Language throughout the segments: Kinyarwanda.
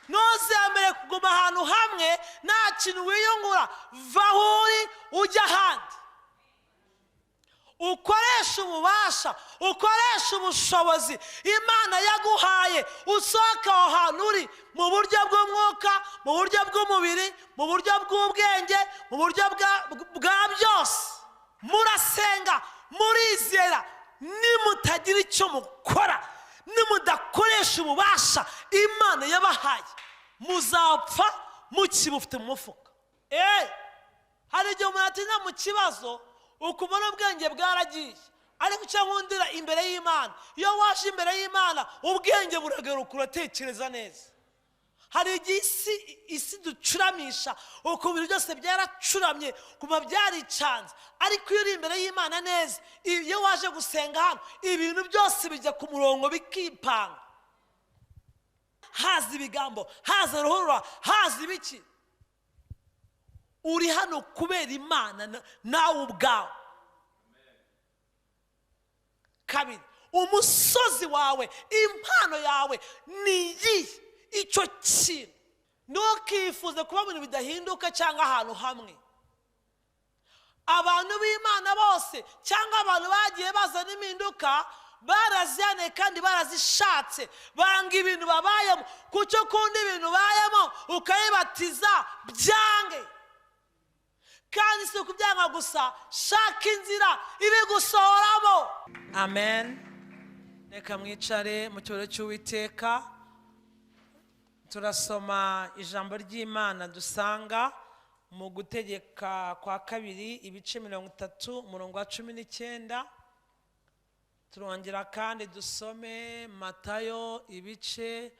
Ntuzemere kuguma ahantu hamwe nta kintu wiyungura. Va aho uri ujya ahandi, ukoreshe ububasha, ukoreshe ubushobozi Imana yaguhaye, usohoke aho hantu uri mu buryo bw'umwuka, mu buryo bw'umubiri, mu buryo bw'ubwenge, mu buryo bwa byose. Murasenga, murizera, nimutagira icyo mukora, nimudakoresha ububasha Imana yabahaye, muzapfa mukibufite mu mufuka. Hari igihe umuntu atinda mu kibazo, ukubona ubwenge bwaragiye. Ariko icyo nkundira imbere y'Imana, iyo waje imbere y'Imana ubwenge buragaruka, uratekereza neza. Hari igihe isi ducuramisha, ukuntu ibintu byose byaracuramye, kuva byaricanze. Ariko iyo uri imbere y'Imana neza, iyo waje gusenga hano, ibintu byose bijya ku murongo, bikipanga. Haza ibigambo, haza ruhurura, haza ibiki. Uri hano kubera Imana nawe ubwawe. Kabiri, umusozi wawe, impano yawe ni iyihe? Icyo kintu, ntukifuze kuba mu bintu bidahinduka cyangwa ahantu hamwe. Abantu b'Imana bose cyangwa abantu bagiye bazana impinduka barazihaniye kandi barazishatse, banga ibintu babayemo. Kuki ukunda ibintu ubayemo ukabibatiza? Byange. Kandi si ukubyanga gusa, shaka inzira ibigusohoramo. Amen. Reka mwicare mu cyubahiro cy'Uwiteka. Turasoma ijambo ry'Imana dusanga mu Gutegeka kwa Kabiri, ibice 30, umurongo wa 19. Turongera kandi dusome Matayo ibice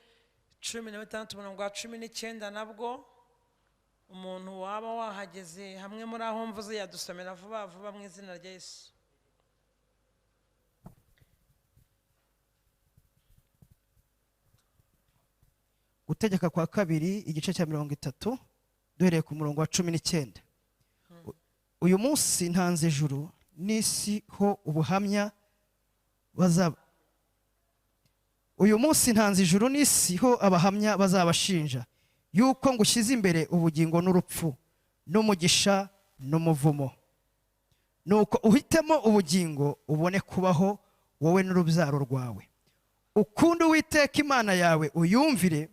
16, umurongo wa 19. Nabwo umuntu waba wahageze hamwe muri aho mvuze yadusomera vuba vuba mu izina rya Yesu. Gutegeka kwa Kabiri, igice cya 30, duhereye ku murongo wa 19. Uyu munsi ntanze ijuru n'isi ho ubuhamya bazaba, uyu munsi ntanze ijuru n'isi ho abahamya bazabashinja, yuko ngushyize imbere ubugingo n'urupfu, n'umugisha n'umuvumo. Nuko uhitemo ubugingo, ubone kubaho, wowe n'urubyaro rwawe. Ukunde Uwiteka Imana yawe, uyumvire,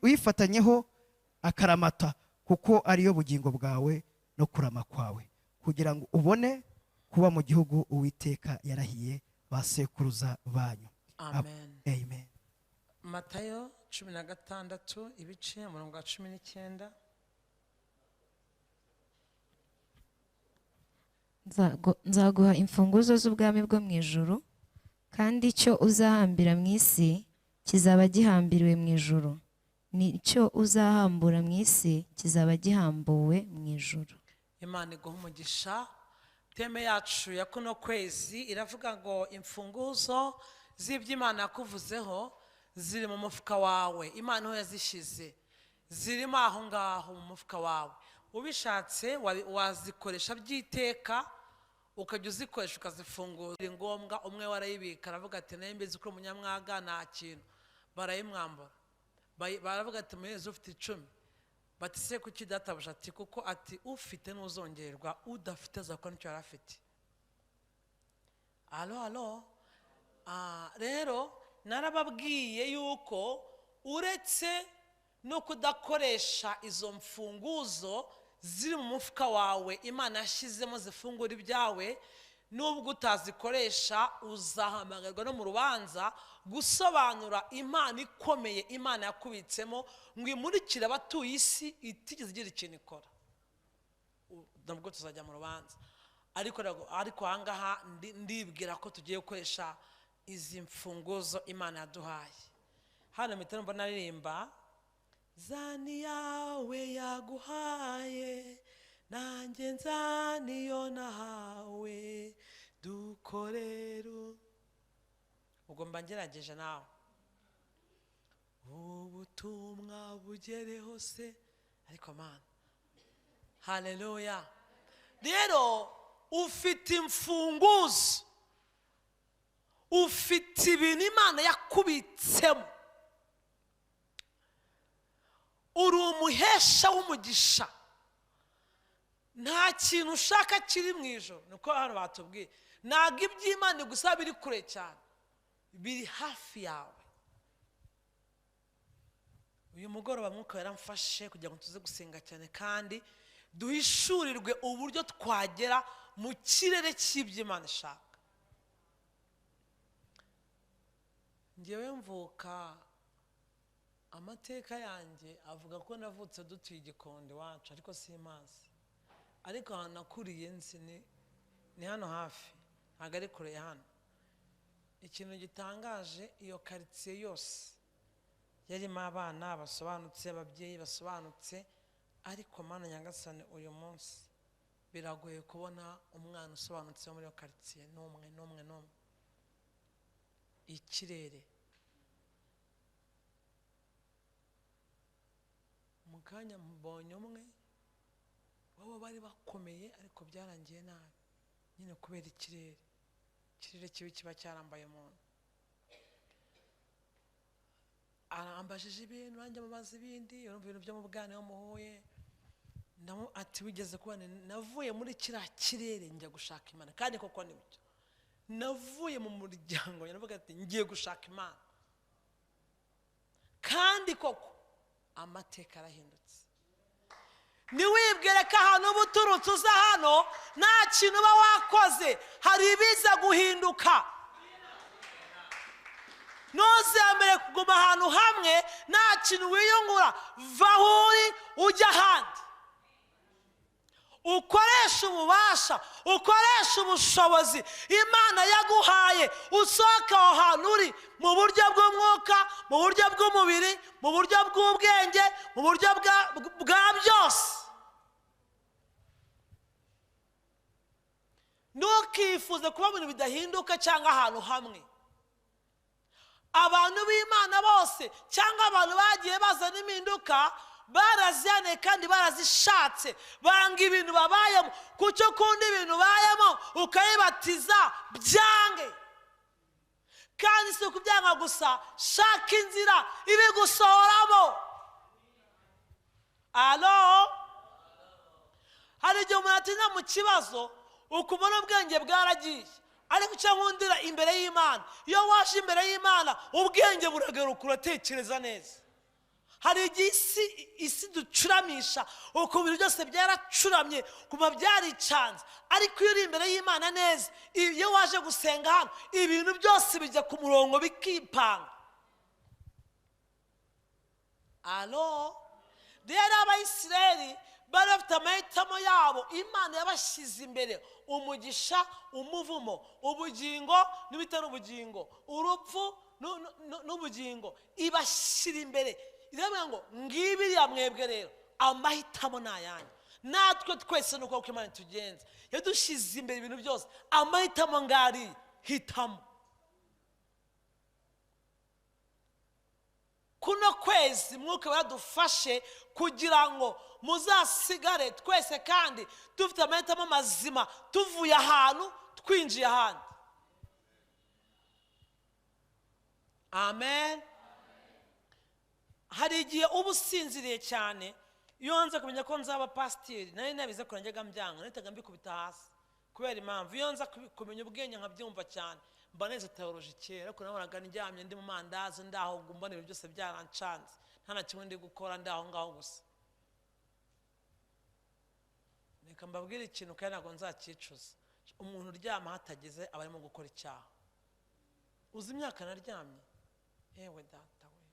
uyifatanyeho akaramata, kuko ariyo bugingo bwawe no kurama kwawe, kugira ngo ubone kuba mu gihugu Uwiteka yarahiye ba sekuruza banyu. Amen. Amen. Matayo 16 ibice, umurongo wa 19. Nzaguha imfunguzo z'ubwami bwo mu ijuru, kandi icyo uzahambira mu isi kizaba gihambiriwe mu ijuru, n'icyo uzahambura mu isi kizaba gihambuwe mu ijuru. Imana iguha umugisha. Thème yacu ya kuno kwezi iravuga ngo imfunguzo z'iby'Imana yakuvuzeho ziri mu mufuka wawe. Imana aho yazishyize zirimo aho ngaho mu mufuka wawe. Ubishatse wazikoresha by'iteka, ukajya uzikoresha ukazifungura. Ni ngombwa, umwe warayibika aravuga ati nayo mbizi ko umunyamwaga nta kintu, barayimwambura. Baravuga ati muheze ufite 10, bati se kuki databuja? Ati kuko ati ufite ntuzongerwa, udafite azakora nicyo yari afite. Alo, alo. Rero narababwiye yuko uretse no kudakoresha izo mfunguzo ziri mu mufuka wawe Imana yashyizemo zifungura ibyawe, nubwo utazikoresha uzahamagarwa no mu rubanza gusobanura impano ikomeye Imana yakubitsemo ngo imurikire abatuye isi itigeze igira ikintu ikora. Nabwo tuzajya mu rubanza. Ariko aha ngaha ndibwira ko tugiye gukoresha izi mfunguzo Imana yaduhaye. Hano mpita numva naririmba zani yawe yaguhaye, nanjye nzani yo nahawe, dukoreru. Ubwo mba ngerageje nawe. Ubutumwa bugere hose, ariko Mana. Haleluya. Rero ufite imfunguzo, ufite ibintu Imana yakubitsemo. Uri umuhesha w'umugisha. Nta kintu ushaka kiri mu ijoro, niko hano batubwiye. Ntabwo iby'Imana gusa biri kure cyane, biri hafi yawe. Uyu mugoroba Mwuka yaramfashe kugira ngo tuze gusenga cyane kandi duhishurirwe uburyo twagera mu kirere cy'iby'Imana ishaka. Ngewe mvuka, amateka yanjye avuga ko navutse dutuye Igikondo iwacu, ariko simazi. Ariko ahantu nakuriye nzi ni hano hafi, ntabwo ari kure ya hano. Ikintu gitangaje, iyo karitsiye yose yarimo abana basobanutse, ababyeyi basobanutse, ariko Mana Nyagasani, uyu munsi biragoye kubona umwana usobanutse wo muri iyo karitsiye, n'umwe n'umwe n'umwe. Ikirere mu kanya mbonye umwe baba bari bakomeye, ariko byarangiye nabi nyine kubera ikirere. Ikirere kibi kiba cyarambaye umuntu. Arambajije ibintu, nanjye amubaza ibindi, urumva ibintu byo mu bwana iyo muhuye. Ati wigeze kubona navuye muri kiriya kirere njya gushaka Imana, kandi koko nibyo. Navuye mu muryango ndavuga ati ngiye gushaka Imana, kandi koko amateka arahindutse. Ntiwibwire ko ahantu uba uturutse uza hano nta kintu uba wakoze, hari ibiza guhinduka. Ntuzemere kuguma ahantu hamwe nta kintu wiyungura, va aho uri ujya ahandi. Ukoreshe ububasha, ukoreshe ubushobozi Imana yaguhaye, usohoke aho hantu uri mu buryo bw'umwuka, mu buryo bw'umubiri, mu buryo bw'ubwenge, mu buryo bwa byose. Ntukifuze kuba mu bintu bidahinduka cyangwa ahantu hamwe. Abantu b'Imana bose cyangwa abantu bagiye bazana impinduka barazihaneye kandi barazishatse, banga ibintu babayemo. Kucyo ukunda ibintu ubayemo ukayibatiza byange, kandi si ukubyanga gusa, shaka inzira ibigusohoramo. Alo, hari igihe umuntu atinda mu kibazo ukubona ubwenge bwaragiye, ariko icyo nkundira imbere y'Imana, iyo waje imbere y'Imana ubwenge buragaruka, uratekereza neza. Hari igihe isi ducuramisha, ukuntu ibintu byose byaracuramye, kuva byaricanze, ariko iyo uri imbere y'Imana neza, iyo waje gusenga hano, ibintu byose bijya ku murongo bikipanga. Alo, rero Abayisiraheli bari bafite amahitamo yabo, Imana yabashyize imbere umugisha, umuvumo, ubugingo n'ibitari ubugingo, urupfu n'ubugingo, ibashyira imbere. Iravuga ngo ngibiriya mwebwe rero amahitamo ni ayanyu. Natwe twese nuko uko Imana itugenza, yadushyize imbere ibintu byose, amahitamo ngari, hitamo. Kuno kwezi Mwuka baradufashe kugira ngo muzasigare twese kandi dufite amahitamo mazima, tuvuye ahantu twinjiye ahandi. Amen. Hari igihe uba usinziriye cyane, iyo nza kumenya ko nzaba pasiteri, nari nabize ko najyaga mbyanga, nahitaga mbikubita hasi kubera impamvu. Iyo nza kumenya ubwenge nkabyumva cyane, mba neze teoloji kera, ariko nabonaga ndyamye ndi mu mandazi, ndaho mbona ibintu byose byarancanze, nta na kimwe ndi gukora, ndaho ngaho gusa. Reka mbabwire ikintu kandi ntabwo nzakicuza. Umuntu uryama hatageze aba arimo gukora icyaha. Uzi imyaka naryamye? Yewe data we,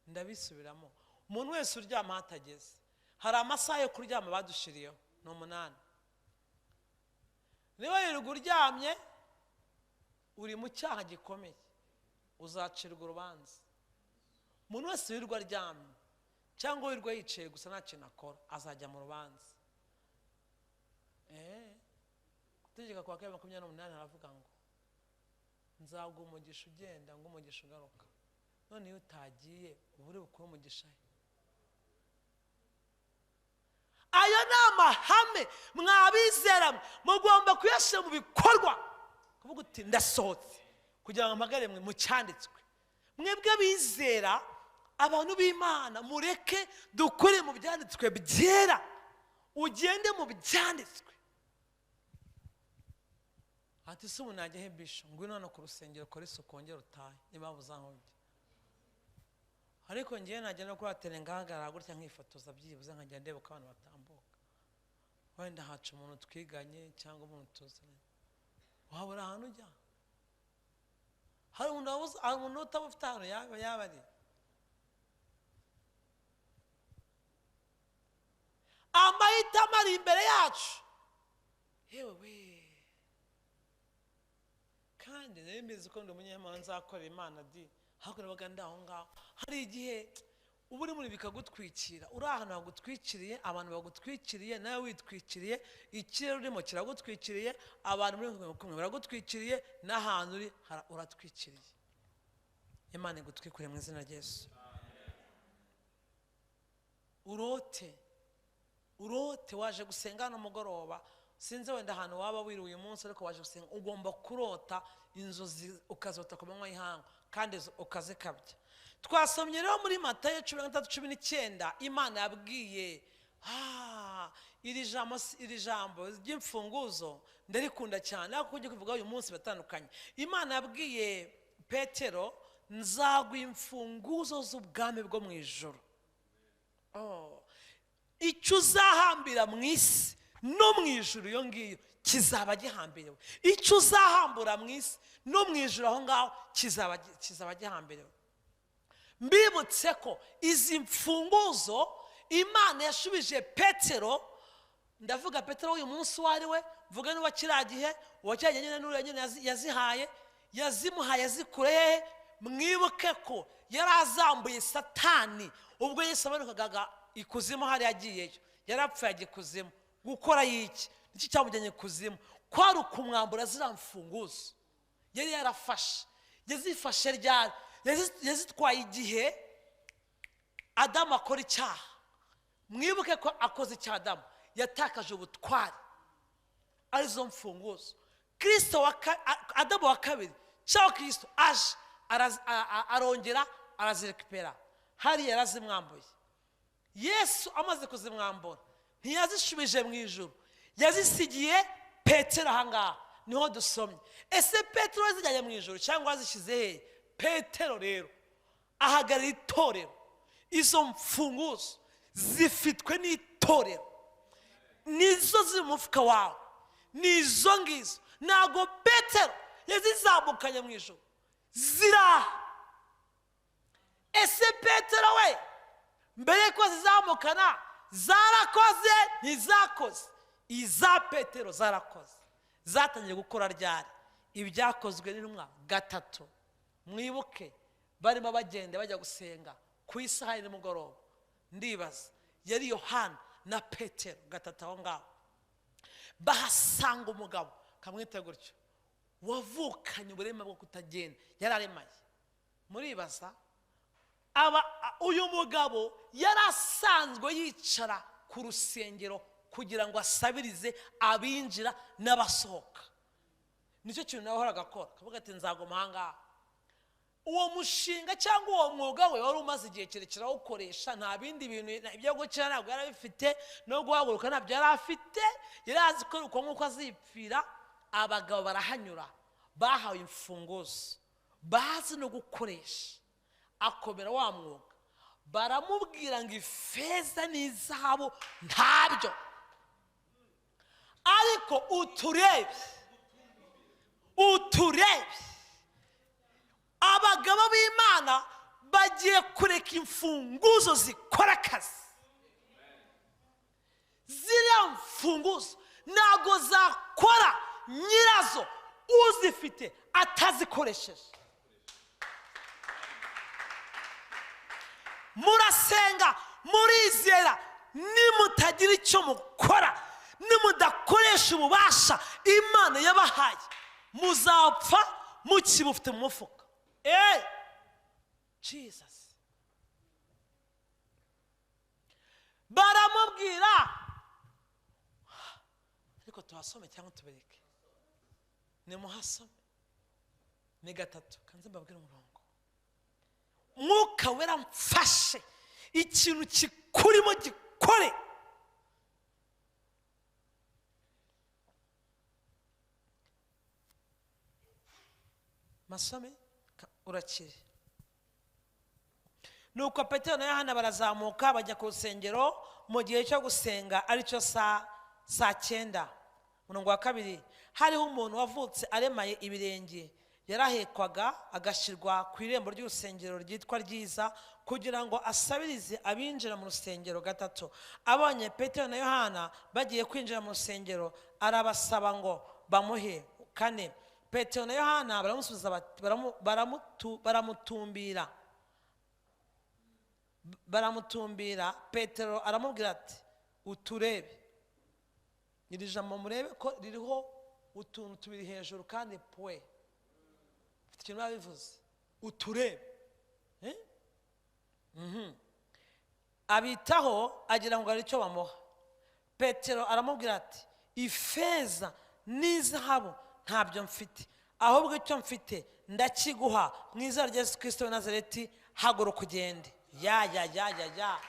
ndabisubiramo. Umuntu wese uryama hatageze, hari amasaha yo kuryama badushiriyeho, ni 8. Niba wirirwa uryamye uri mu cyaha gikomeye, uzacirwa urubanza. Umuntu wese wirirwa aryamye cyangwa wirirwa yicaye gusa nta kintu akora, azajya mu rubanza. Gutegeka kwa kabiri 28 haravuga ngo nzaguha umugisha ugenda, ngo umugisha ugaruka. None iyo utagiye uba uri bukure umugisha he? Ayo ni amahame mwabizera, mugomba kuyashyira mu bikorwa. Kuvuga uti ndasohotse kugira ngo mpagare mwe mu cyanditswe. Mwebwe bizera Abantu b'Imana, mureke dukore mu byanditswe byera. Ugende mu byanditswe. Ati se ubu najya he bisho? Ngwino hano ku rusengero ukore isuku wongere utahe, niba uzankubye. Ariko ngewe najya no kuri atene ngahagarara gutya nkifotoza byibuze, nkajya ndeba uko abantu batambuka. Wenda haca umuntu twiganye cyangwa umuntu tuziranye. Wabura ahantu ujya? Hari umuntu utaba ufite ahantu yaba ari. Amahitamo ari imbere yacu. Yewe we, kandi nari mbizi ko ndi umunyamahanga nzakorera Imana di, hakoreraga ndi aho ngaho. Hari igihe uba uri muri bikagutwikira, uri ahantu hagutwikiriye, abantu bagutwikiriye, nawe witwikiriye, ikirere urimo kiragutwikiriye, abantu muri kumwe baragutwikiriye, n'ahantu uri uratwikiriye. Imana igutwikure mu izina rya Yesu. Urote, urote waje gusenga hano mugoroba, sinzi wenda ahantu waba wiriwe uyu munsi, ariko waje gusenga, ugomba kurota inzozi ukazota ku manywa y'ihangu kandi ukazikabya. Twasomye rero muri Matayo 13:19, Imana yabwiye iri jambo ry'imfunguzo ndarikunda cyane, ariko kujya kuvuga uyu munsi batandukanye. Imana yabwiye Petero, nzaguha imfunguzo z'ubwami bwo mu ijuru. Icyo uzahambira mu isi no mu ijuru iyo ngiyo kizaba gihambiriwe. Icyo uzahambura mu isi no mu ijuru aho ngaho kizaba gihambiriwe. Mbibutse ko izi mfunguzo Imana yashubije Petero, ndavuga Petero uyu munsi uwo ari we, mvuga n'uwa kiriya gihe, uwa kiriya gihe nyine n'uriya nyine yazihaye, yazimuhaye azikure hehe? Mwibuke ko yari azambuye Satani ubwo Yesu amanukaga ikuzimu hari yagiyeyo, yarapfuye ajya ikuzimu gukora iki? Niki cyamujyanye ikuzimu? Kwari ukumwambura ziriya mfunguzo yari yarafashe. Yazifashe ryari? Yazitwaye igihe Adamu akora icyaha. Mwibuke ko akoze icyaha Adamu yatakaje ubutware, arizo mfunguzo. Kristo Adamu wa kabiri cyangwa Kristo aje arongera arazirekipera, hariya yarazimwambuye. Yesu amaze kuzimwambura ntiyazishubije mu ijuru, yazisigiye Petero. Aha ngaha niho dusomye. Ese Petero yazijyanye mu ijuru cyangwa yazishyize hehe? Petero rero ahagarara itorero. Izo mfunguzo zifitwe n'itorero, nizo ziri mu mufuka wawe, nizo ngizo. Ntabwo Petero yazizamukanye mu ijuru, ziraha. Ese Petero we mbere ko zizamukana zarakoze? Ntizakoze. Iza Petero zarakoze. Zatangiye gukora ryari? Ibyakozwe n'intumwa 3. Mwibuke barimo bagenda bajya gusenga ku isaha ya nimugoroba, ndibaza yari Yohana na Petero 3 aho ngaho, bahasanga umugabo kamwita gutyo wavukanye uburema bwo kutagenda, yari aremaye. Muribaza uyu mugabo yari asanzwe yicara ku rusengero kugira ngo asabirize abinjira n'abasohoka. Nicyo kintu nawe ahoraga akora, akavuga ati nzaguma aha ngaha. Uwo mushinga cyangwa uwo mwuga we wari umaze igihe kirekire awukoresha, nta bindi bintu ibyo gukira ntabwo yari abifite, no guhaguruka ntabyo yari afite, yari azi ko uko nk'uko azipfira. Abagabo barahanyura, bahawe imfunguzo, bazi no gukoresha, akomera wa mwuga. Baramubwira ngo ifeza n'izahabu ntabyo, ariko uturebe, uturebe. Abagabo b'Imana bagiye kureka imfunguzo zikora akazi. Ziriya mfunguzo ntabwo zakora nyirazo uzifite atazikoresheje. Murasenga, murizera, nimutagira icyo mukora, nimudakoresha ububasha Imana yabahaye, muzapfa mukibufite mu mufuka. Jesus. Baramubwira, ariko tuhasome cyangwa tubereke? Nimuhasome. Ni 3, kanze mbabwire umurongo. Mwuka Wera mfashe, ikintu kikurimo gikore. Masome urakire. Nuko Petero na Yohana barazamuka bajya ku rusengero mu gihe cyo gusenga, aricyo saa 9. Umurongo wa 2, hariho umuntu wavutse aremaye ibirenge, yarahekwaga agashyirwa ku irembo ry'urusengero ryitwa Ryiza, kugira ngo asabirize abinjira mu rusengero. 3, abonye Petero na Yohana bagiye kwinjira mu rusengero, arabasaba ngo bamuhe. 4, Petero na Yohana baramusubiza baramutumbira. Petero aramubwira ati uturebe. Iri jambo murebe ko ririho utuntu tubiri hejuru kandi pwe, mfite ikintu babivuze, uturebe. Abitaho agira ngo hari icyo bamuha. Petero aramubwira ati ifeza n'izahabu ntabyo mfite, ahubwo icyo mfite ndakiguha mu izina rya Yesu Kristo w'i Nazareti, haguruka ugende. Ya ya ya ya ya.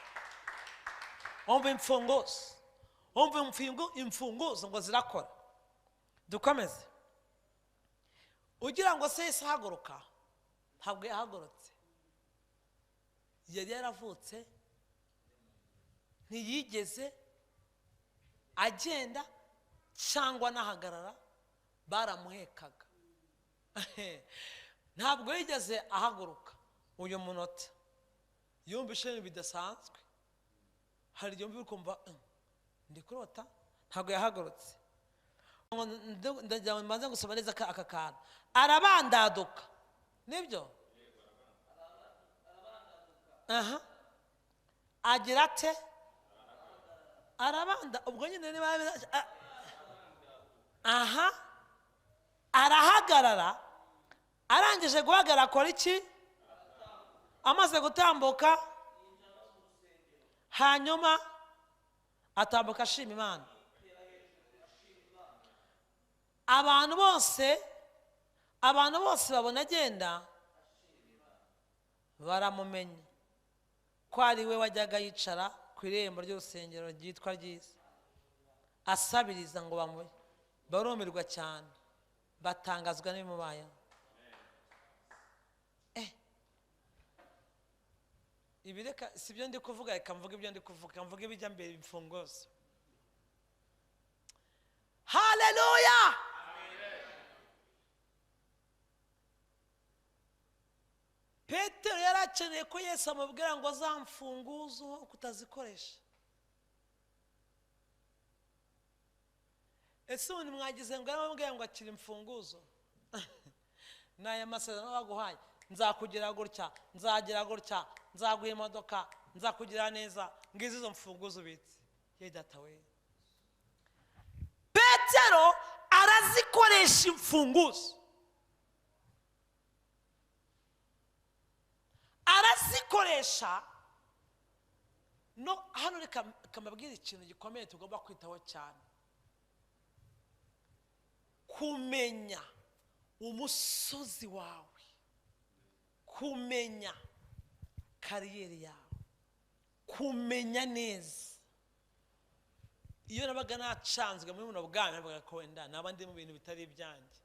Umva imfunguzo, umva imfunguzo ngo zirakora. Dukomeze. Ugira ngo se Yesu ahaguruka, ntabwo yahagurutse, yari yaravutse, ntiyigeze agenda cyangwa anahagarara, baramuhekaga. Ntabwo yigeze ahaguruka. Uyu munota yumva ibintu bidasanzwe, hari igihe wumva ukumva ndi kurota, ntabwo yahagurutse. Ndagira ngo mbanze gusoma neza aka kantu. Arabandaduka, nibyo? Aha, agira ate? Arabanda. Ubwo nyine niba aha arahagarara. Arangije guhagarara akora iki? Amaze gutambuka, hanyuma atambuka ashima Imana. Abantu bose babona agenda, baramumenya ko ari we wajyaga yicara ku irembo ry'urusengero ryitwa Ryiza, asabiriza ngo bamuhe. Barumirwa cyane, batangazwa n'ibimubayeho. Ibi reka si byo ndi kuvuga, reka mvuge ibyo ndi kuvuga, mvuge ibijya mbere imfunguzo. Haleluya! Petero yari akeneye ko Yesu amubwira ngo za mfunguzo kutazikoresha. Ese ubundi mwagize ngo yaramubwiye ngo akira imfunguzo? N'aya masezerano baguhaye, nzakugira gutya, nzagira gutya, nzaguha imodoka, nzakugira neza, ngizi izo mfunguzo ubitse. Ye data we. Petero arazikoresha imfunguzo, arazikoresha. No hano reka mbabwire ikintu gikomeye tugomba kwitaho cyane, kumenya umusozi wawe, kumenya kariyeri yawe, kumenya neza. Iyo nabaga nacanzwe muri buno bwami, nabaga ko wenda naba ndi mu bintu bitari ibyanjye,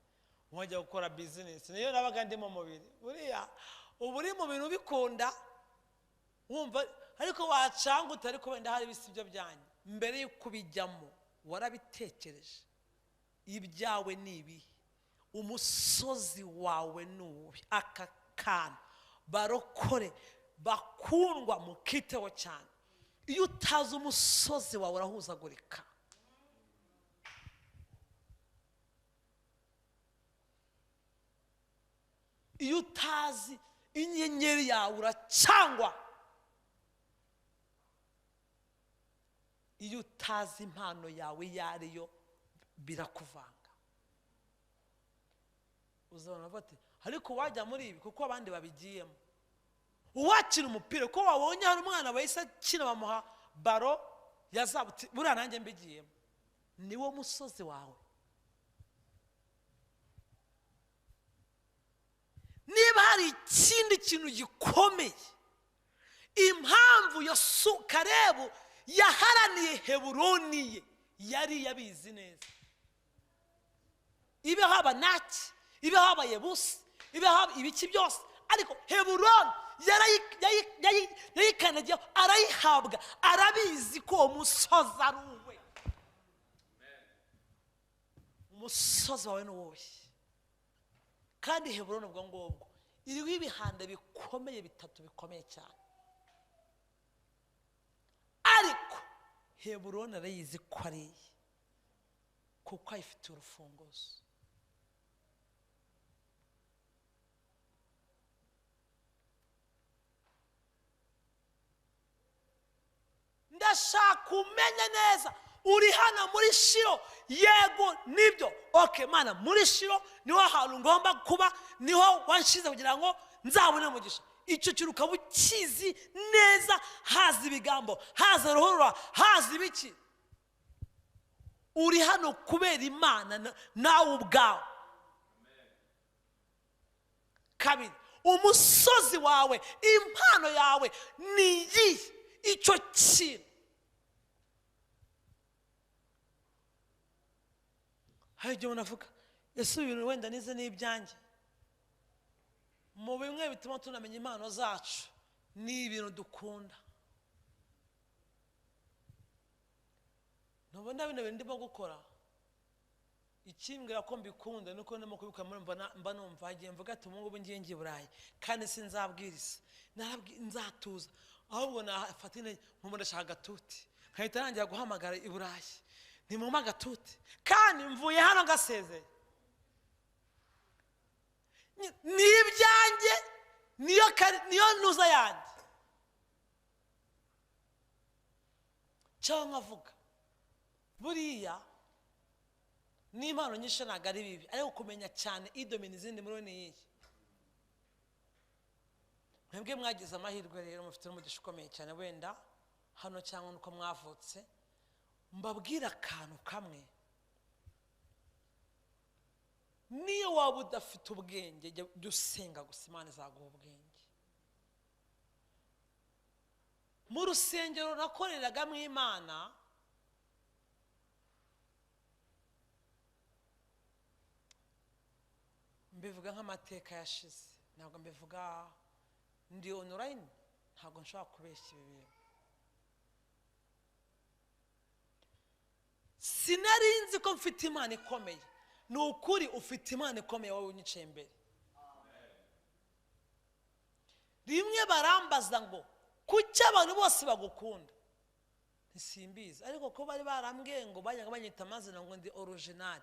nkajya gukora bizinesi, niyo nabaga ndi mu mubiri. Buriya uba uri mu bintu ubikunda wumva, ariko wacanga utari ko wenda hari ibisibyo byanjye. Mbere yo kubijyamo warabitekereje, ibyawe ni ibihe, umusozi wawe ni uwuhe? Aka kantu barokore bakundwa mukiteho cyane. Iyo utazi umusozi wawe urahuzagurika. Iyo utazi inyenyeri yawe uracangwa. Iyo utazi impano yawe iyo ariyo birakuvanga. Uzabona bati ariko wajya muri ibi kuko abandi babigiyemo. Uwakina umupira ko wabonye hari umwana wahise akina bamuha baro yazabutse, buriya nanjye mbigiyemo. Niwo musozi wawe. Niba hari ikindi kintu gikomeye, impamvu Yosu Karebu yaharaniye Heburoni ye, yari yabizi neza. Ibe haba Naki, ibe haba Yebusi, ibe haba ibiki byose, ariko Heburoni yayikanagiyeho, arayihabwa, arabizi ko uwo musozi ari uwe. Umusozi wawe ni uwuhe? Kandi Heburoni ubwo ngubwo iriho ibihanda bikomeye bitatu bikomeye cyane, ariko Heburoni arayizi ko ari iye, kuko ayifitiye urufunguzo. Ndashaka umenye neza, uri hano muri Shilo, yego nibyo, okay Mana, muri Shilo niho hantu ngomba kuba, niho wanshize kugira ngo nzabone umugisha. Icyo kintu ukaba ukizi neza, haza ibigambo, haza ruhurura, haza ibiki. Uri hano kubera Imana nawe ubwawe. Kabiri, umusozi wawe, impano yawe ni iyihe? Icyo kintu. Hari igihe umuntu avuga, ese ibintu wenda nize ni ibyanjye. Mu bimwe bituma tunamenya impano zacu ni ibintu dukunda. Ntubona bino bintu ndimo gukora, ikimbwira ko mbikunda nuko ndimo kubikora, mba numva hagiye mvuga ati ubu ngubu ngiye ngiye Burayi kandi sinzabwiriza, nzatuza, ahubwo nafata intege nkumva ndashaka agatuti, nkahita nangira guhamagara i Burayi, nimumpe agatuti, kandi mvuye hano ngasezeye. Ni ibyanjye, niyo ntuza yanjye. Cyangwa nkavuga buriya n'impano nyinshi ntabwo ari bibi, ariko kumenya cyane idomina izindi muri ni iyihe. Mwebwe mwagize amahirwe rero, mufite n'umugisha ukomeye cyane, wenda hano cyangwa nuko mwavutse. Mbabwira akantu kamwe, niyo waba udafite ubwenge, jya usenga gusa, Imana izaguha ubwenge. Mu rusengero nakoreragamo Imana, mbivuga nk'amateka yashize, ntabwo mbivuga ndi online, ntabwo nshobora kubeshya ibi bintu. Sinari nzi ko mfite Imana ikomeye. Ni ukuri ufite Imana ikomeye wowe unyicaye imbere. Rimwe barambaza ngo kuki abantu bose bagukunda, ntisimbizi, ariko ko bari barambwiye ngo bajyaga banyita amazina ngo ndi original,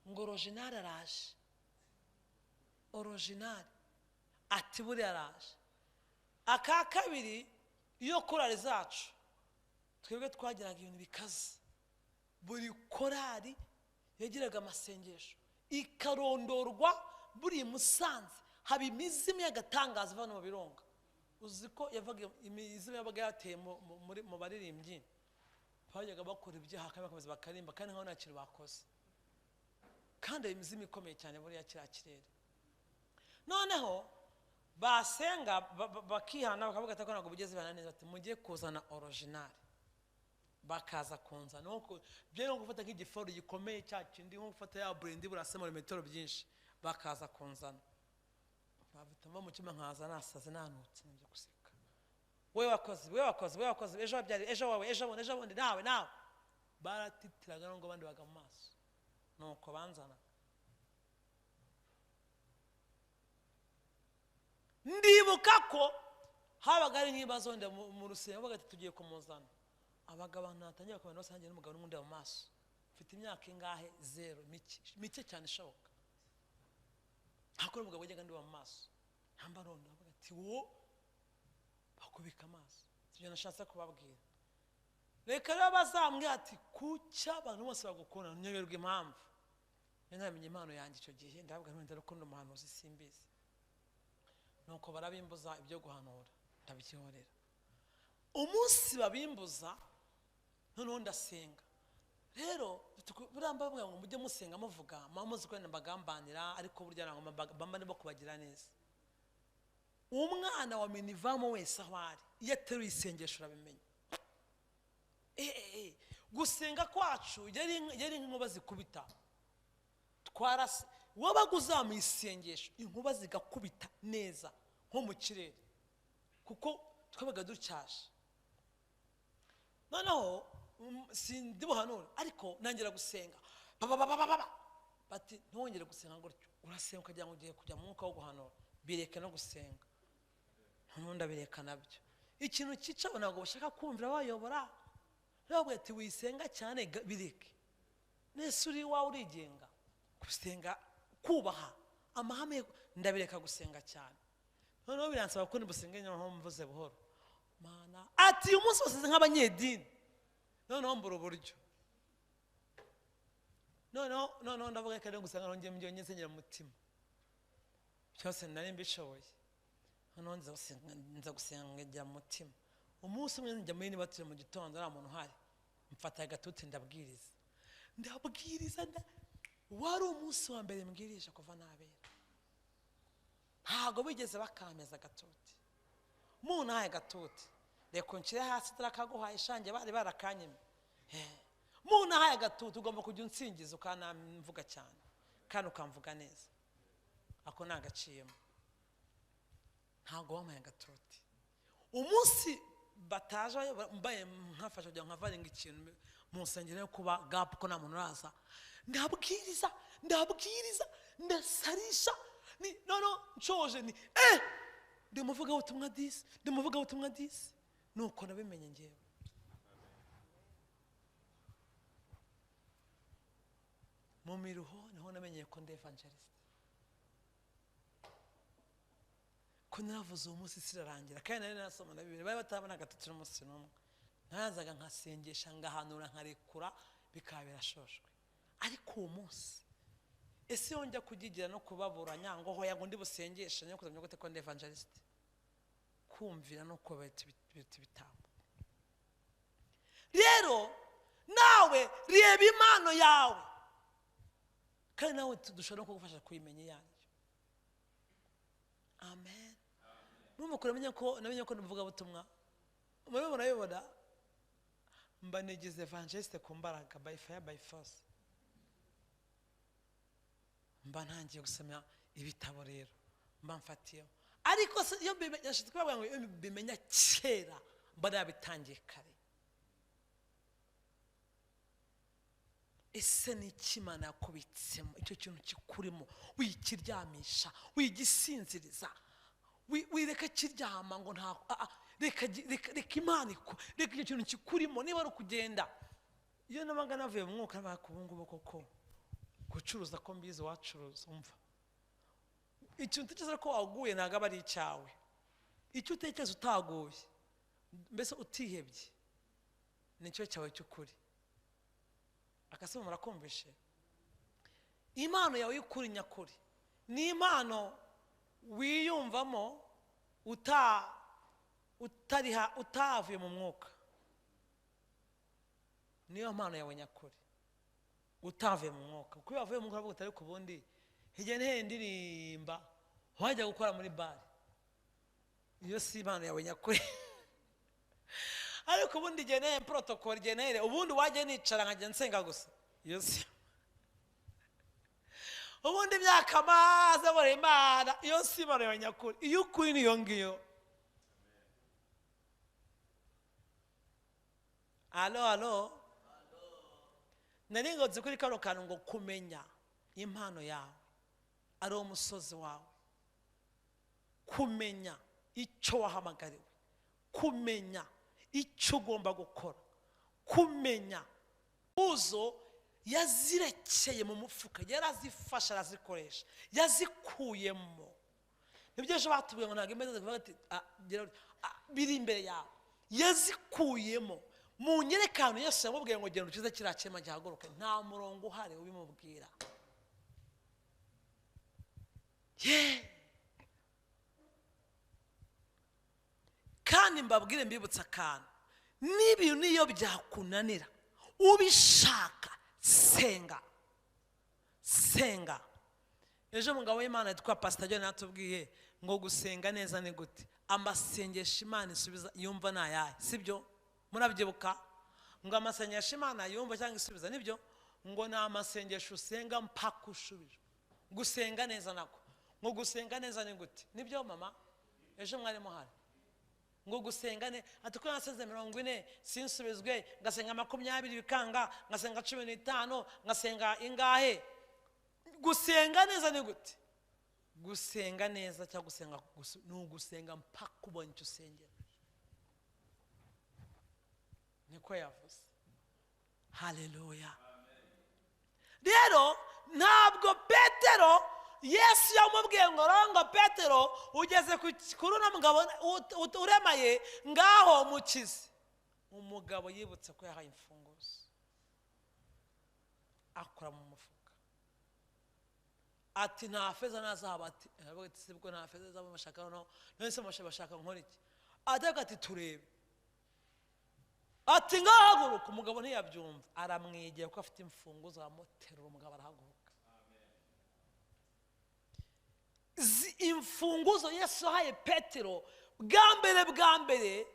ngo original araje, original ati buriya araje. Aka kabiri, iyo korali zacu twebwe twagiraga ibintu bikaze, buri korali yagiraga amasengesho ikarondorwa. Buri Musanze haba imizimu y'agatangaza iva mu birunga. Uzi ko yavaga imizimu yabaga yateye mu baririmbyi, bajyaga bakora ibyaha kandi bakomeza bakarimba, kandi nkaho nta kintu bakoze, kandi iyo mizimu ikomeye cyane buriya kiriya kirere. Noneho basenga bakihana, bakavuga ati ntabwo bugeze bana neza, ati mujye kuzana original. Bakaza kunzana byo no gufata nk'igiforu gikomeye cya kindi, nko gufata ya burendi burasema metero byinshi, bakaza kunzana bavutamo mu cyuma, nkaza nasaze nanutse nibyo guseka. We wakoze, we wakoze, we wakoze, ejo wabyari, ejo wawe, ejo bundi, ejo bundi, nawe nawe. Baratitiraga ngo bandi baga mu maso, nuko banzana. Ndibuka ko habaga ari nk'ibibazo wenda mu rusengero, bavuga ati tugiye kumuzana. Abagabo abantu batangiye bakabona basangiye n'umugabo n'undi mu maso. Mfite imyaka ingahe? Zero, mike cyane ishoboka. Hakora umugabo wajyaga ndi mu maso, ntamba none bavuga ati wo bakubika amaso. Ibyo nashatse kubabwira. Reka rero bazambwira ati kuki abantu bose bagukunda, nyoberwa impamvu. Namenye impano yanjye icyo gihe, ndavuga nti ndakunda umuhanuzi simbizi. Nuko barabimbuza ibyo guhanura, ndabikihorera. Umunsi babimbuza noneho ndasenga. Rero buramba bavuga ngo mujye musenga muvuga, muba muzi ko wenda mbagambanira, ariko burya ntabwo mba ndimo kubagira neza. Umwana wa minivamo wese aho ari, iyo ateruye isengesho urabimenya. Gusenga kwacu yari inkuba zikubita. Twarase wabaga uzamuye isengesho, inkuba zigakubita neza nko mu kirere, kuko twabaga dutyaje. Noneho sindi buhanure, ariko nangira gusenga bababababa, bati ntiwongere gusenga gutyo, urasenga ukagira ngo ugiye kujya mu mwuka wo guhanura, bireke no gusenga. Noneho ndabireka nabyo. Ikintu cyica ntabwo bashaka kumvira bayobora, ntabwo ati wisenga cyane, bireke. Nese uri iwawe urigenga gusenga, kubaha amahame, ndabireka gusenga cyane. Noneho biransaba ko nibusenge noneho mvuze buhoro. Mana ati uyu munsi wose nk'abanyedini. Noneho mbura uburyo. Noneho ndavuga ko ari gusenga nongeye njye nsengera mu mutima. Byose nari mbishoboye. Noneho nza gusenga njya mu mutima. Umunsi umwe njya muri nibatire mu gitondo nta muntu uhari. Mfata agatuti ndabwiriza. Ndabwiriza wari umunsi wa mbere mbwirije kuva nabera. Ntago bigeze bakameza agatuti. Muntaye agatuti. Reka nshyire hasi turakaguhaye shange bari barakanyimye. Muntaye agatuti ugomba kujya unsingiza ukanamvuga cyane kandi ukamvuga neza. Ako ni agaciyemo. Ntago wampaye agatuti. Umunsi bataje mbaye nkafasha kugira ngo nkavaringa ikintu mu nsengero yo kuba gap ko nta muntu uraza. Ndabwiriza, ndabwiriza, ndasarisha. Ni no nshoje ni ndimuvuga ubutumwa disi, ndimuvuga ubutumwa disi. Nuko nabimenye ngewe. Mu miruho niho namenye ko ndi evangelist. Ko naravuze uwo munsi sirarangira, kandi nari narasoma na Bibiliya, bari batabona gatatu n'umunsi n'umwe. Narazaga nkasengesha ngahanura nkarekura bikaba birashoshwe. Ariko uwo munsi ese iyo njya kugigira no kubaburanya ngo hoya ngo ndi busengeshe nyo kuzamenya gute ko ndi evangelist? Kumvira no kuba ibitambo. Rero nawe reba impano yawe, kandi nawe dushobora no kugufasha kuyimenya iyanyu. Amen. Mumukuru amenye ko namenye ko ndivuga butumwa. Murabona yobona mba nigize evangeliste ku mbaraga by fire by force. Mba ntangiye gusoma ibitabo rero mba mfatiyeho. Ariko iyo yashitse kubabwira ngo iyo bimenya kera mba nabitangiye kare. Ese ni iki Imana yakubitsemo icyo kintu kikurimo, wikiryamisha, wigisinziriza, wireka kiryama ngo nta reka Imana reka icyo kintu kikurimo. Niba ari ukugenda, iyo nabaga navuye mu mwuka bakubungubu koko gucuruza ko mbizi wacuruza, umva ikintu utekereza ko waguye ntabwo aba ari icyawe. Icyo utekereza utaguye, mbese utihebye, nicyo cyawe cy'ukuri. Akasema murakumvishe. Impano yawe y'ukuri nyakuri ni impano wiyumvamo utavuye mu mwuka. Niyo mpano yawe nyakuri utavuye mu mwuka. Kuko iyo wavuye mu mwuka uravuga uti ariko ubundi hirya no hino ndirimba wajya gukora muri bare, iyo si impano yawe nyakuri. Ariko ubundi igihe neye protocol, igihe neye ubundi wajya nicara nkajya nsenga gusa, iyo si ubundi imyaka maze abora Imana, iyo si impano yawe nyakuri. Iyo ukuri niyo ngiyo. Alo alo, nari ngotse kuri kano kantu ngo kumenya impano yawe ari umusozi wawe, kumenya icyo wahamagariwe, kumenya icyo ugomba gukora, kumenya uzo yazirekeye mu mufuka, yarazifasha arazikoresha, yazikuyemo. Nibyo ejo batubwiye ngo ntabwo imeze kuvuga ati biri imbere yawe, yazikuyemo. Mu nyerekano Yesu yamubwiye ngo genda ukize kiriya kirema gihaguruke, nta murongo uhari ubimubwira. Kandi mbabwire mbibutsa akantu, n'ibintu niyo byakunanira ubishaka senga, senga. Ejo umugabo w'Imana yitwa Pastor John yatubwiye Ngo gusenga neza ni gute? Amasengesho Imana isubiza yumva ni ayahe, sibyo? Murabyibuka ngo amasengesho Imana yumva cyangwa isubiza, nibyo? Ngo ni amasengesho usenga mpaka ushubijwe. Gusenga neza nako, ngo gusenga neza ni gute? Nibyo mama, ejo mwari muhari. Ngo gusenga ne ati ko nasenze 40 sinsubizwe, ngasenga 20 bikanga, ngasenga 15, ngasenga ingahe? Gusenga neza ni gute? Gusenga neza cyangwa gusenga ni ugusenga mpaka ubonye icyo usengera, niko yavuze. Haleluya. Rero ntabwo Petero, Yesu yamubwiye ngo rongo Petero ugeze kuri uno mugabo uremaye, ngaho mukize. Umugabo yibutse ko yahaye imfunguzo, akora mu mufuka, ati nta feza na zahabu. Ati sibwo nta feza zahabu bashaka, no none se bashaka nkora iki? Ataka ati turebe. Ati ngahaguruka. Umugabo ntiyabyumva, aramwegera kuko afite imfunguzo, aramuterura, umugabo arahaguruka. Imfunguzo Yesu yahaye Petero bwa mbere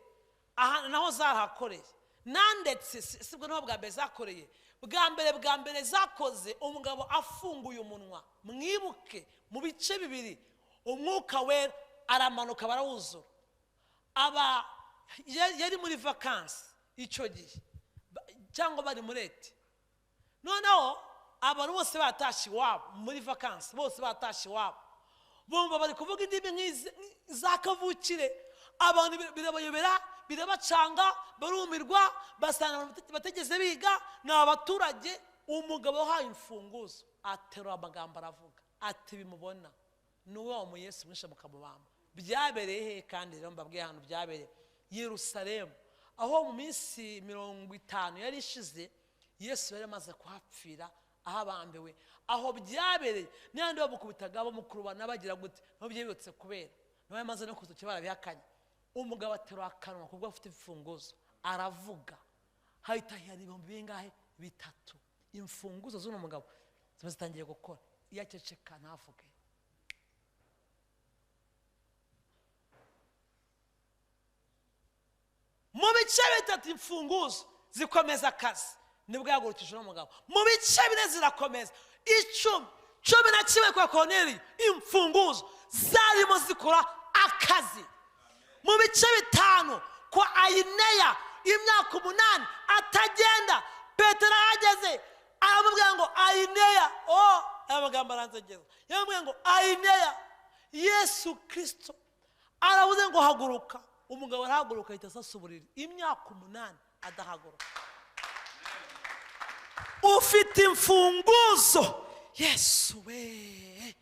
aha naho zarahakoreye, nandetse sibwo naho bwa mbere zakoreye, bwa mbere zakoze umugabo afunguye umunwa. Mwibuke mu bice bibiri umwuka wera aramanuka barawuzura. Aba yari muri vacances icyo gihe cyangwa bari muri ete, noneho abantu bose batashye iwabo muri vacances, bose batashye iwabo, bumva bari kuvuga indimi za kavukire, abantu birabayobera, birabacanga, barumirwa, basanga bategeze biga, ni abaturage. Umugabo wahaye imfunguzo aterura amagambo aravuga ati bimubona ni uwo mu Yesu mwishe mukamubamba. Byabereye he? Kandi rero mbabwiye ahantu byabereye, Yerusalemu, aho mu minsi 50 yari ishize Yesu yari amaze kuhapfira, aho abambewe, aho byabereye. N'abandi bamukubitaga bamukurubana bagira gute, nabo byibutse kubera nawe yamaze no kuza barabihakanye. Umugabo aterura akanwa kubwo afite imfunguzo aravuga, hahita hari ibihumbi bingahe? 3. Imfunguzo z'uno mugabo ziba zitangiye gukora, iyo aceceka ntavuge. Mu bice 3 imfunguzo zikomeza akazi, nibwo yahagurukije uno mugabo. Mu bice 4 zirakomeza, 10, 11 kwa Korneliyo imfunguzo zarimo zikora akazi. Mu bice 5 kwa Ayineya imyaka 8 atagenda, Petero ahageze aramubwira ngo Ayineya, oh aya magambo aranzegeza, yamubwira ngo Ayineya, Yesu Kristo aravuze ngo haguruka. Umugabo arahaguruka ahita asasa uburiri, imyaka 8 adahaguruka. Ufite imfunguzo, Yesu we,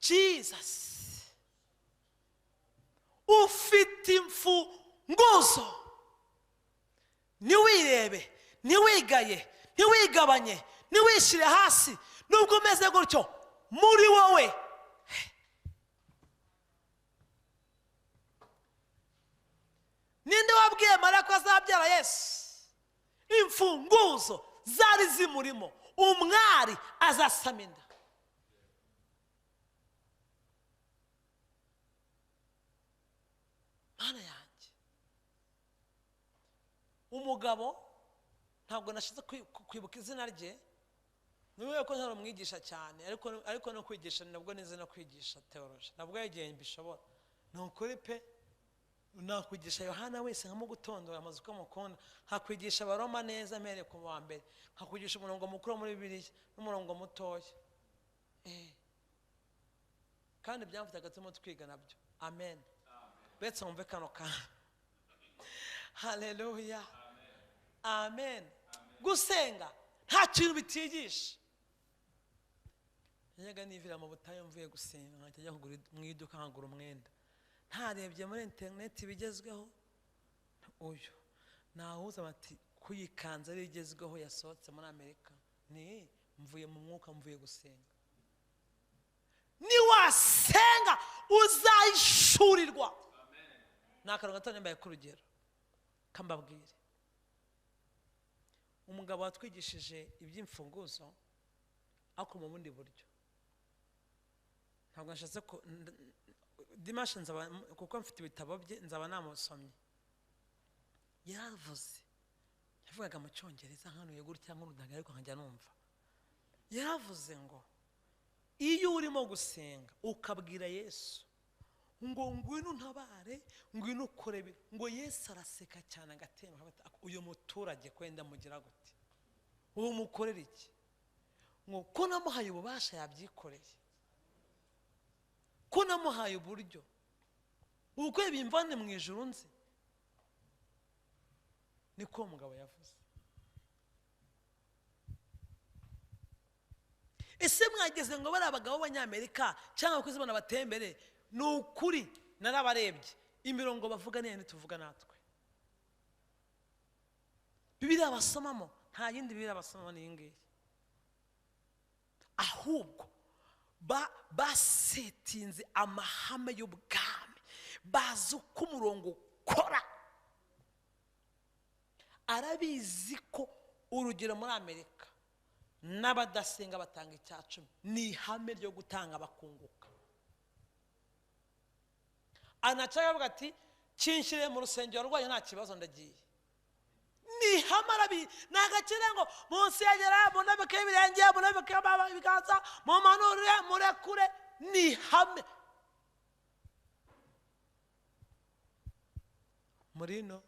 Jesus, ufite imfunguzo. Ntiwirebe, ntiwigaye, ntiwigabanye, ntiwishyire hasi, nubwo umeze gutyo muri wowe. Ninde wabwiye Mariya ko azabyara Yesu? Imfunguzo zari zimurimo, umwari azasama inda. Mana yanjye, umugabo ntabwo nashize kwibuka izina rye, niwe ko ntaramwigisha cyane, ariko no kwigisha nabwo nize no kwigisha theology, nabwo yagiye mbishobora. Ni ukuri pe, nakwigisha Yohana wese nkamugutondora amaze uko mukunda, nkakwigisha Abaroma neza mpereye ku wa mbere, nkakwigisha umurongo mukuru muri Bibiliya n'umurongo mutoya. Kandi byamfataga turimo twiga nabyo. Amen. Betse wumve kano kantu. Haleluya. Amen. Gusenga nta kintu bitigisha. Najyaga nivira mu butayu mvuye gusenga, nkajya njya kugura mu iduka nkagura umwenda, ntarebye muri interineti bigezweho. Uyu nahuza bati kuyikanza ari igezweho yasohotse muri Amerika, ni mvuye mu mwuka, mvuye gusenga. Niwasenga uzayishurirwa. Ni akantu gato nambaye k'urugero kambabwire. Umugabo watwigishije iby'imfunguzo ariko mu bundi buryo, ntabwo nashatse ko Dimanche nzaba, kuko mfite ibitabo bye, nzaba namusomye. Yaravuze, yavugaga mu Cyongereza nkanuye gutya nk'urudaga, ariko nkajya numva. Yaravuze ngo iyo urimo gusenga ukabwira Yesu ngo ngwino untabare, ngwino ukore, ngo Yesu araseka cyane agatemba, uyu muturage kwenda mugira gute, uwo mukorera iki? Ngo ko namuhaye ububasha yabyikoreye, ko namuhaye uburyo, ubwo bimvane mu ijuru nzi. Niko umugabo yavuze. Ese mwageze ngo bari abagabo b'Abanyamerika cyangwa abakozi bana batembere? Ni ukuri narabarebye, imirongo bavuga niyo ntituvuga natwe. Bibiliya basomamo nta yindi Bibiliya basomamo ni iyi ngiyi. Ahubwo basetinze amahame y'ubwami, bazi uko umurongo ukora. Arabizi ko urugero muri Amerika n'abadasenga batanga 10, ni ihame ryo gutanga bakunguka. Anacaga avuga ati kinshyire mu rusengero rwanyu nta kibazo ndagiye. Ni ihame, arabi nagakire ngo munsi yagera munabike ibirenge, munabike ibiganza, mumanure murekure, ni ihame. Murino.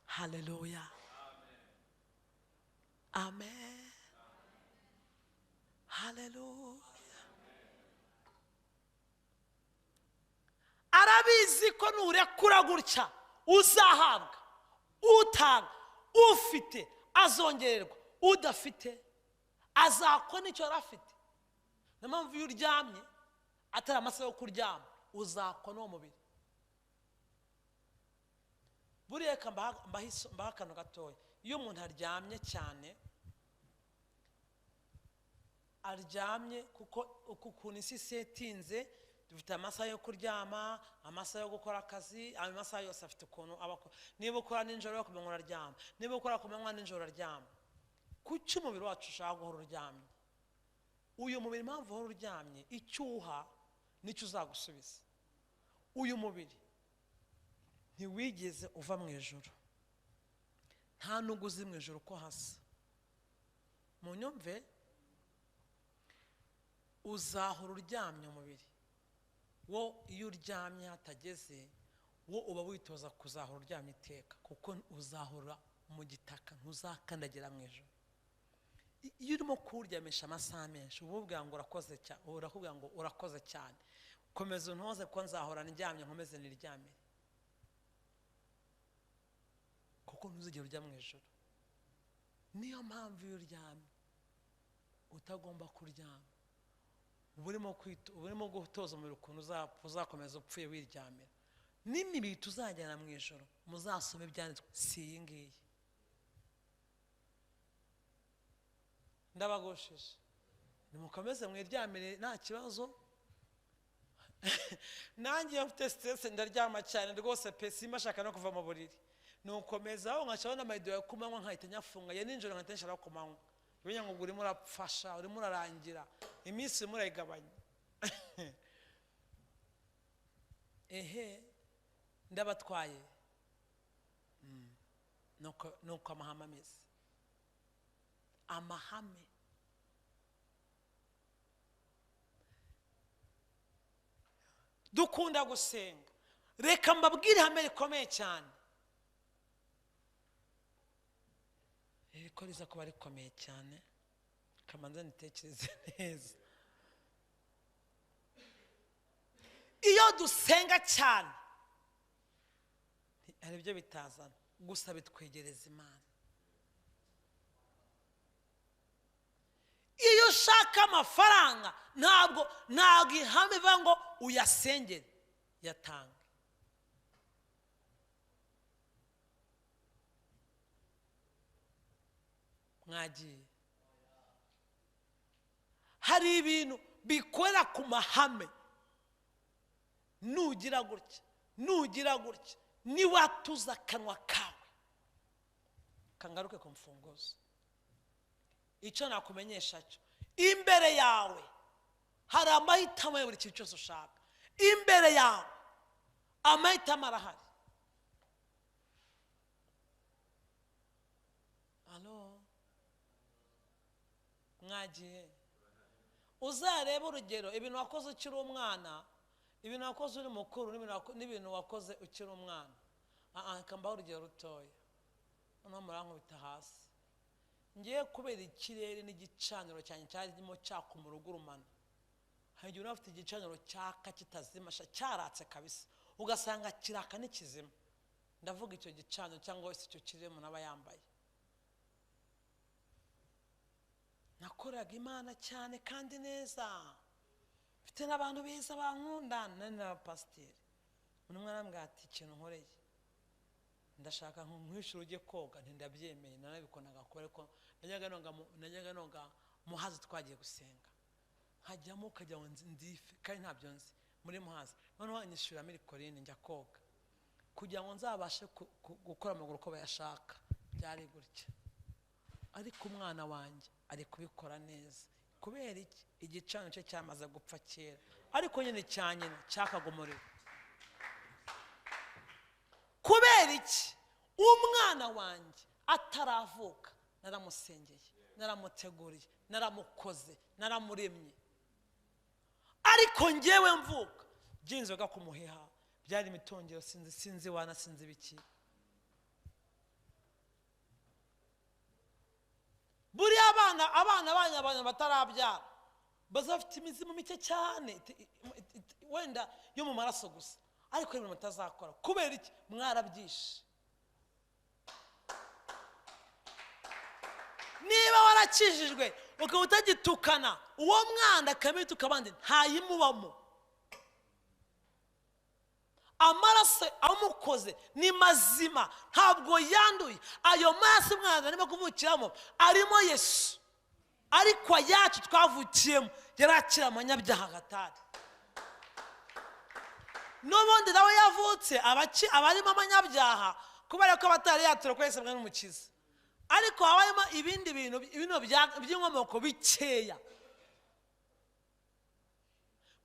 Haleluya. Amen. Haleluya. Arabizi ko nurekura gutya uzahabwa, utanga, ufite azongererwa, udafite azakora icyo yari afite. Niyo mpamvu iyo uryamye atari amasaha yo kuryama uzakora uwo mubiri. Buriya reka mbaha akantu gatoya. Iyo umuntu aryamye cyane, aryamye kuko ukuntu isi isetinze, dufite amasaha yo kuryama, amasaha yo gukora akazi, ayo masaha yose afite ukuntu aba. Niba ukora nijoro ku manywa uraryama, niba ukora ku manywa nijoro uraryama. Kuki umubiri wacu ushaka guhora uryamye? Uyu mubiri impamvu uhora uryamye, icyo uha nicyo uzagusubiza. Uyu mubiri ntiwigeze uva mu ijuru, nta nubwo uzi mu ijuru ko hasa. Munyumve, uzahora uryamye umubiri wo. Iyo uryamye hatageze, wo uba witoza kuzahora uryamye iteka, kuko uzahora mu gitaka, ntuzakandagira mu ijuru. Iyo urimo kuwuryamisha amasaha menshi, uba ubwira ngo urakoze cyane, urakubwira ngo urakoze cyane, komeza untoze ko nzahora ndyamye, nkomeze niryamire, kuko ntuzigera ujya mu ijuru. Niyo mpamvu iyo uryamye utagomba kuryama, uba urimo gutoza umubiri ukuntu uzakomeza upfuye wiryamira. N'imibiri tuzajyana mu ijoro, muzasome ibyanditswe, si iyi ngiyi. Ndabagosheje, nimukomeze mwiryamire nta kibazo. Nanjye iyo mfite stress ndaryama cyane rwose pe, simba shaka no kuva mu buriri. Nukomeza aho nkashyiraho n'amarido ya kumanywa nkahita nyafunga, ya nijoro nkahita nshyiraho ku manywa. Buriya ngo urimo urapfasha, urimo urarangira, iminsi urimo urayigabanya. Ehe, ndabatwaye. Nuko amahame ameze. Amahame. Dukunda gusenga. Reka mbabwire ihame rikomeye cyane. Riko riza kuba rikomeye cyane, kamanza nitekereze neza. Iyo dusenga cyane hari ibyo bitazana, gusa bitwegereza Imana. Iyo ushaka amafaranga ntabwo ihame ivuga ngo uyasengere, yatange. Mwagiye. Hari ibintu bikorera ku mahame. Nugira gutya, nugira gutya, niwatuza akanwa kawe. Kangaruke ku mfunguzo. Icyo nakumenyesha cyo, imbere yawe Hari amahitamo ya buri kintu cyose ushaka imbere yawe, amahitamo arahari. Alo, mwagiye uzarebe urugero ibintu wakoze ukiri umwana, ibintu wakoze uri mukuru, n'ibintu wakoze ukiri umwana. Kambaho urugero rutoya, noneho murankubita hasi. Ngiye kubera ikirere n'igicaniro cyanjye cyarimo cyaka umurugurumana. Hari igihe unafite igicaniro cyaka kitazima, cyaratse kabisa, ugasanga kiraka n'ikizima. Ndavuga icyo gicaniro cyangwa se icyo kirere umuntu aba yambaye. Nakoraga Imana cyane kandi neza, mfite n'abantu beza bankunda, nari n'abapasiteri. Umuntu arambwira ati ikintu nkoreye ndashaka nkwishyura ujye koga, ntindabyemeye, narabikonaga kubera ko najyaga noga Muhazi twagiye gusenga, nkajyamo ukajya ngo ndife kandi ntabyo nzi muri Muhazi. Noneho anyishyura mirikorine njya koga kugira ngo nzabashe gukora amaguru uko bayashaka. Byari gutya, ariko umwana wanjye ari kubikora neza. Kubera iki? Igicaniro cye cyamaze gupfa kera, ariko nyine cya nyina cyakaga umuriro. Kubera iki? Umwana wanjye ataravuka naramusengeye, naramuteguriye, naramukoze, naramuremye. Ariko ngewe mvuka by'inzoga kumuheha, byari imitongero, sinzi wana, sinzi biki. Buriya abana banyu batarabyara bazafite imizimu mike cyane, wenda yo mu maraso gusa, ariko ibintu mutazakora. Kubera iki? Mwarabyishe. Niba warakijijwe ukaba utagitukana, uwo mwana akamituka abandi ntayimubamo. Amaraso amukoze ni mazima, ntabwo yanduye. Ayo maraso umwana arimo kuvukiramo arimo Yesu, ariko ayacu twavukiyemo yarakira amanyabyaha gatari. N'ubundi nawe yavutse abarimo amanyabyaha kubera ko abatari yatura ko Yesu n'umukiza, ariko habayemo ibindi bintu by'inkomoko bikeya.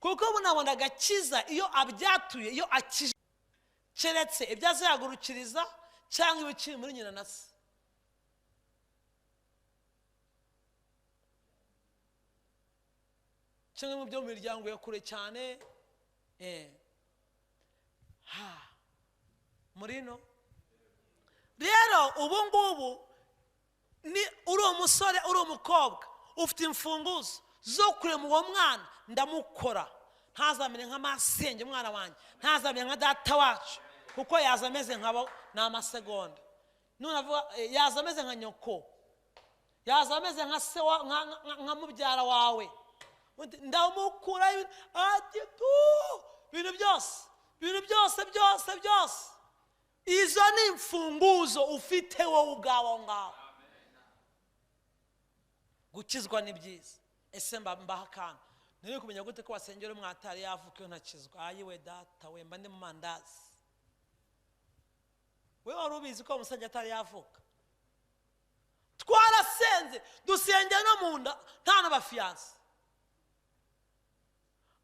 Kuko bunabona agakiza iyo abyatuye, iyo akije, keretse ibyo azahagurukiriza cyangwa ibikiri muri nyina na se. Kimwe mu byo mu miryango ya kure cyane, murino rero ubu ngubu ni uri umusore, uri umukobwa, ufite imfunguzo zo kurema uwo mwana. Ndamukora ntazamere nk'amasenge umwana wanjye, ntazamere nka data wacu, kuko yaza ameze nkabo ni amasegonda. None avuga yaza ameze nka nyoko, yaza ameze nka se nka mubyara wawe. Ndamukura ati tu ibintu byose, ibintu byose byose byose. Izo ni imfunguzo ufite wowe ubwawe ngaho. Gukizwa ni byiza. Ese mbaha akantu, nari kumenya gute ko wasengera umwatari yavuka iyo ntakizwa? Ayiwe data we, mba ndi mu mandazi. We wari ubizi ko umusajya atari yavuka? Twarasenze, dusengera no mu nda nta n'abafiyanse,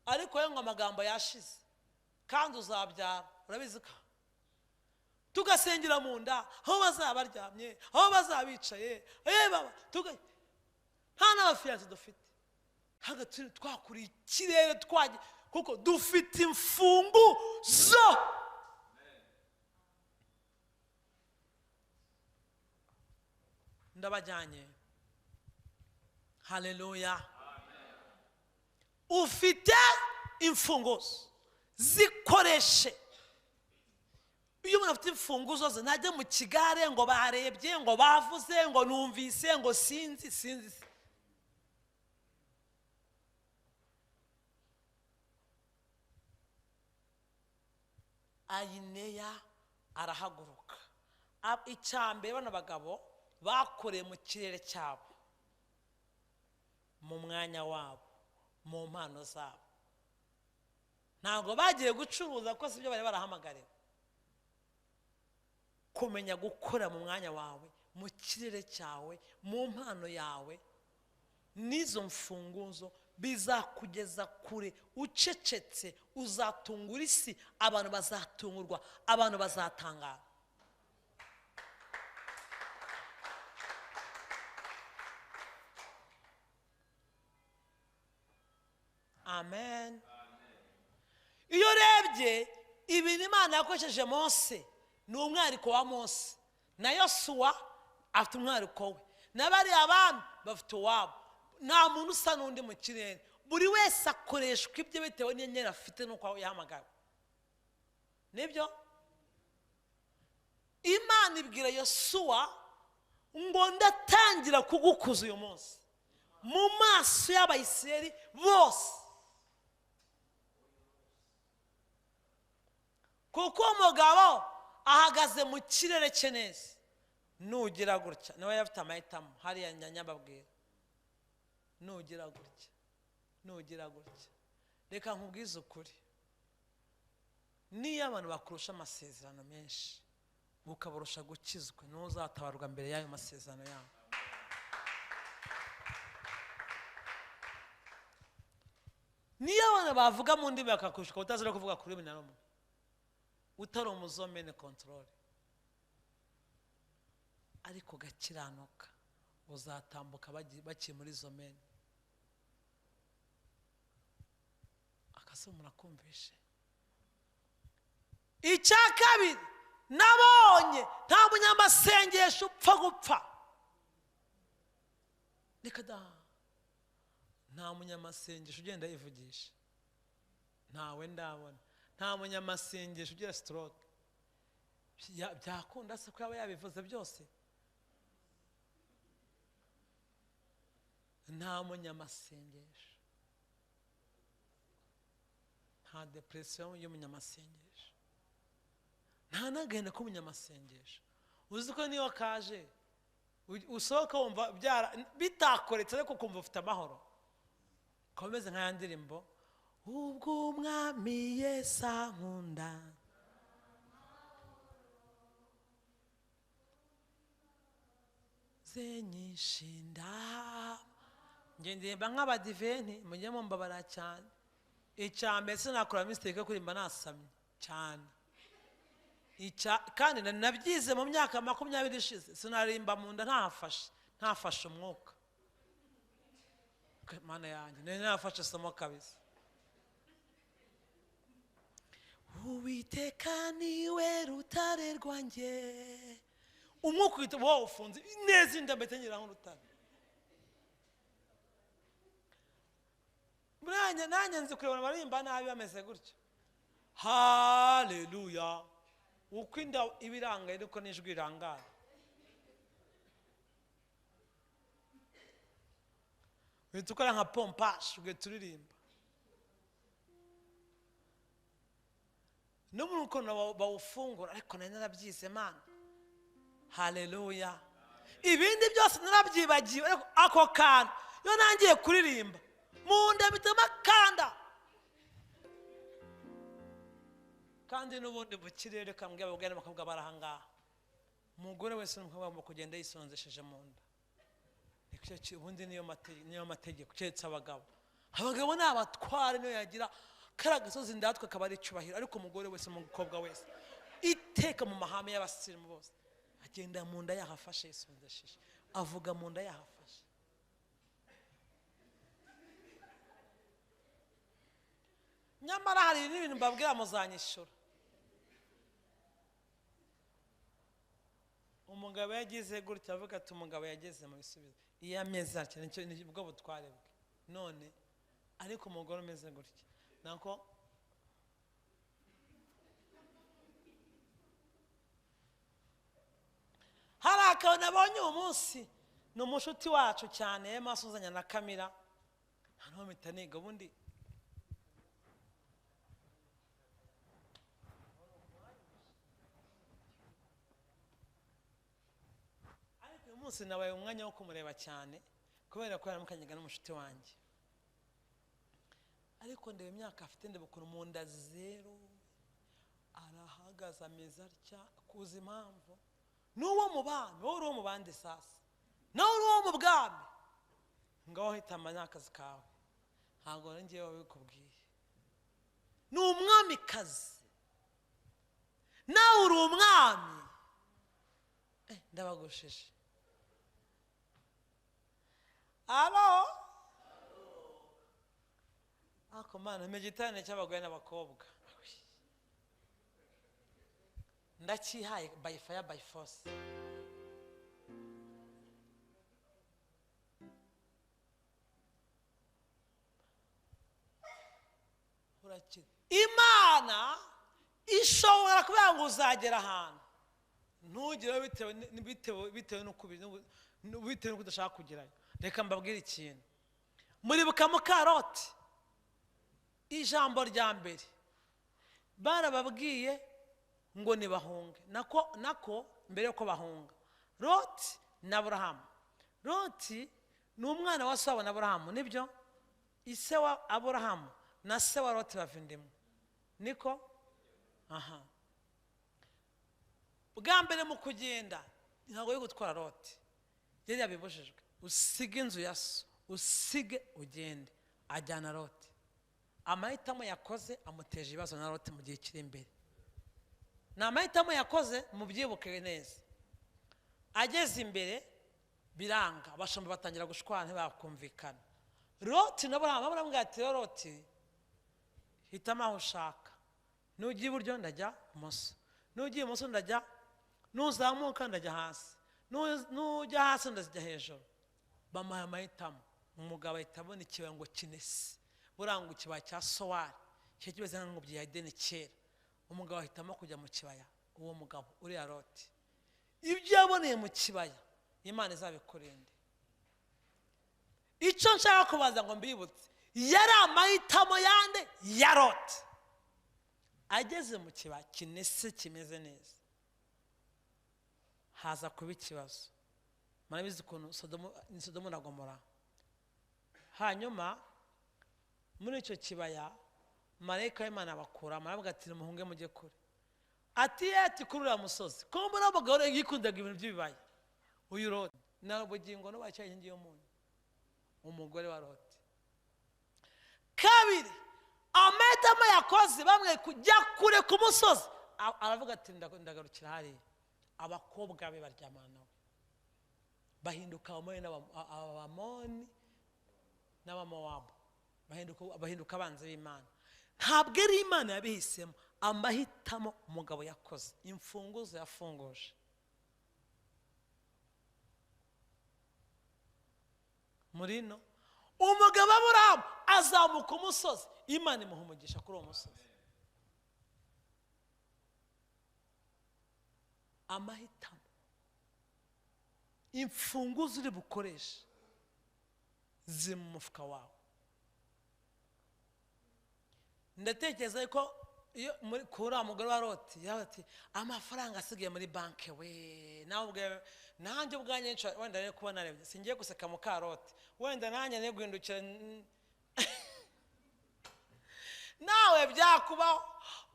ariko yo ngo amagambo yashize kandi uzabyara, urabizi ko tugasengera mu nda aho bazaba baryamye, aho bazaba bicaye, nta n'abafiyanse dufite. Hagati twakuriye ikirere twagiye, kuko dufite imfunguzo. Ndabajyanye. Haleluya. Ufite imfunguzo, zikoreshe. Iyo umuntu afite imfunguzo ze ntajya mu kigare ngo barebye, ngo bavuze, ngo numvise, ngo sinzi sinzi. Ayineya arahaguruka. Icyambere bano bagabo bakoreye mu kirere cyabo, mu mwanya wabo, mu mpano zabo. Ntabwo bagiye gucuruza kuko sibyo bari barahamagariwe. Kumenya gukora mu mwanya wawe, mu kirere cyawe, mu mpano yawe, n'izo mfunguzo Bizakugeza kure ucecetse, uzatungura isi, abantu bazatungurwa, abantu bazatangara. Amen. Iyo urebye ibintu Imana yakoresheje Mose, ni umwariko wa Mose, na Yosuwa afite umwariko we, n'abariya abami bafite uwabo. Nta muntu usa n'undi mu kirere, buri wese akoreshwa ibye bitewe n'inyenyeri afite n'uko yahamagawe. Nibyo Imana ibwira Yosuwa ngo ndatangira kugukuza uyu munsi mu maso y'Abayisiraheli bose, kuko umugabo ahagaze mu kirere cye neza. Nugira gutya niwe yafite amahitamo hariya nyababwira, nugira gutya, nugira gutya. Reka nkubwize ukuri, niyo abantu bakurusha amasezerano menshi ukabarusha gukizwa, niwe uzatabarwa mbere y'ayo masezerano yabo. Niyo abantu bavuga mu ndimi bakakurusha utazira kuvuga kuri rurimi na rumwe, utari umuzomene control, ariko gakiranuka uzatambuka bakiri muri zomene. Akase murakumvishe. Icya kabiri nabonye nta munyamasengesho upfa gupfa. Reka da, nta munyamasengesho ugenda yivugisha, ntawe ndabona. Nta munyamasengesho ugira stroke. Byakunda se ko yaba yabivuze byose? Nta munyamasengesho, nta depression y'umunyamasengesho, nta n'agahinda k'umunyamasengesho. Uzi ko niyo kaje usohoka wumva bitakoretse, ariko ukumva ufite amahoro. Komeze nka ya ndirimbo, ubwo umwami Yesu ankunda, zenyishinda. Nge ndirimba nk'abadiventi, mujye mumbabara cyane. Icya mbere sinakora mistake yo kuririmba nasamye cyane. Kandi nabyize mu myaka 20 ishize, sinarimba mu nda ntafashe umwuka. Mana yanjye, nari nafashe isomo kabisa. Uwiteka niwe rutare rwanjye. Umwuka uhita wowe ufunze neza inda mbete ngira nk'urutare. Nanjye nzi kureba baririmba nabi bameze gutyo. Haleluya. Uko inda iba irangaye ariko n'ijwi rirangara. Uhita ukora nka pompaje ugahita uririmba. N'umuntu ukuntu bawufungura, ariko nari narabyize Mana. Haleluya. Ibindi byose narabyibagiwe, ariko ako kantu iyo nangiye kuririmba mu nda bituma kanda. Kandi n'ubundi mu kirere kambwe abagore n'abakobwa barahangaha, umugore wese n'umukobwa agomba kugenda yisonzesheje mu nda. Ubundi niyo mategeko, keretse abagabo. Abagabo ni abatware, niyo yagira kariya gasozi ndatwe akaba ari icyubahiro, ariko umugore wese n'umukobwa wese iteka mu mahame y'abasirimu bose agenda mu nda yahafashe yisonzesheje, avuga mu nda yahafashe. Nyamara hari n'ibintu mbabwira muzanyishura. Umugabo yagize gutya avuga ati umugabo yageze mu bisubizo, iyo ameze atya nibwo butware bwe. None ariko umugore umeze gutya nako hari akantu nabonye uyu munsi, ni umushuti wacu cyane yarimo asuzanya na Kamira, hano mpita niga ubundi. Ariko uyu munsi nabaye umwanya wo kumureba cyane kubera ko yaramukanyaga n'umushuti wanjye. Ariko ndeba imyaka afite, ndeba ukuntu mu nda zero arahagaze ameze atya, kuzi impamvu n'uwo mu bami, wowe uri uwo mu bandi sasa, nawe uri uwo mu bwami, ngaho hitama n'akazi kawe. Ntabwo ngiye wabikubwiye. Ni umwamikazi. Nawe uri umwami. Ndabagushishe. Alo? Ako mana, megitane cy'abagore n'abakobwa. Ndakihaye by fire by force. Imana ishobora kuba ngo uzagera ahantu ntugire bitewe n'uko udashaka kugerayo. Reka mbabwire ikintu. Muribuka Mukaroti, ijambo rya mbere barababwiye ngo nibahunge, nako mbere yuko bahunga Loti na Aburahamu. Loti ni umwana wa se na Aburahamu, nibyo? Ise wa Aburahamu na se wa Loti bava indimu, niko? Aha. Bwa mbere mu kugenda ntabwo yo gutwara Loti yari yabibujijwe, usige inzu ya so, usige ugende. Ajyana Loti. Amahitamo yakoze amuteje ibibazo na Loti mu gihe kiri imbere. Ni amahitamo yakoze, mubyibuke neza. Ageze imbere biranga, abashumba batangira gushwana ntibakumvikana. Loti na Aburahamu baramubwira ati Loti, hitamo aho ushaka, nujya iburyo ndajya ibumoso, nujya ibumoso ndajya, nuzamuka ndajya hasi, nujya hasi ndajya hejuru. Bamuha amahitamo. Umugabo ahita abona ikibaya ngo kinese, buranga ikibaya cya Sowari cyari kimeze nk'ingobyi ya Edeni kera. Umugabo ahitamo kujya mu kibaya. Uwo mugabo uriya Loti, ibyo yaboneye mu kibaya Imana izabikurinde. Icyo nshaka kubaza ngo mbibutse, yari amahitamo yande ya Loti. Ageze mu kibaya kinese kimeze neza, haza kuba ikibazo. Murabizi ukuntu Sodomu na Gomora. Hanyuma muri icyo kibaya marayika w'Imana abakura, aravuga ati muhunge mujye kure. Ati ati kuri uriya musozi, ko mbona abagabo yikundaga ibintu by'ibibaya. Uyu Loti na bugingo no bacyaye inkingi y'umunyu, umugore wa Loti. Kabiri, amahitamo yakoze bamwe kujya kure ku musozi, aravuga ati ndagarukira hariya. Abakobwa be baryamana nawe, bahinduka Abamoni n'Abamowabu, bahinduka abanzi b'Imana. Ntabwo ari Imana yabihisemo, amahitamo umugabo yakoze, imfunguzo yafunguje. Murino umugabo Aburahamu azamuka umusozi, Imana imuha umugisha kuri uwo musozi. Amahitamo, imfunguzo uri bukoreshe ziri mu mufuka wawe. Ndatekereza ko iyo muri kuri umugore wa Loti yavuze ati amafaranga asigaye muri banki we, nawe ubwe nanjye ubwanjye wenda rero kubona narebye singiye guseka mu karoti, wenda nanjye ne guhindukira nawe byakubaho.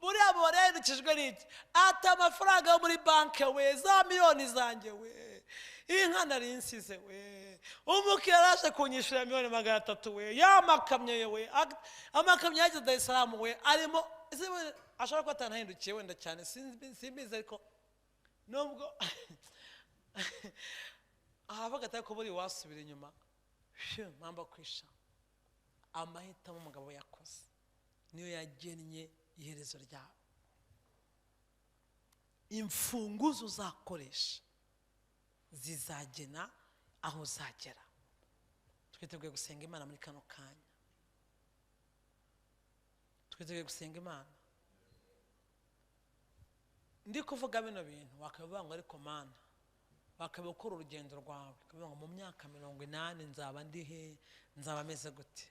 Buriya borendukijwe n'iki? Ati amafaranga yo muri banki we, za miliyoni zanjye we, inka nari nsize we, umukiriya araje kunyishyura 300,000,000 we, ya makamyo we, amakamyo yageze Dar es Salaam we, arimo ashobora kuba atanahindukiye wenda cyane, simbizi, ariko nubwo ahavuga atari ko buri wasubira inyuma, mpamba kwisha. Amahitamo umugabo yakoze niyo yagennye iherezo ryawe. Imfunguzo uzakoresha zizagena aho uzagera. Twiteguye gusenga Imana muri kano kanya. Twiteguye gusenga Imana. Ndi kuvuga bino bintu wakavuga ngo ariko Mana, bakabukora urugendo rwawe, bakavuga ngo mu myaka 80 nzaba ndi he, nzaba meze gute?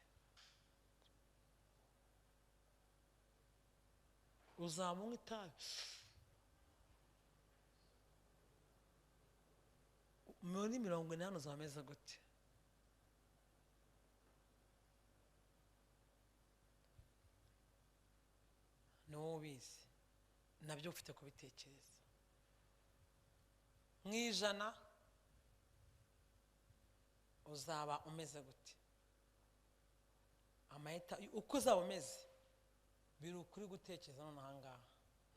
Uzamunywa itabi muri 80 uzaba meze gute? Ni wowe ubizi, nabyo ufite kubitekereza. Mu 100 uzaba umeze gute? Amahita uko uzaba umeze biri ukuri gutekereza none ahangaha,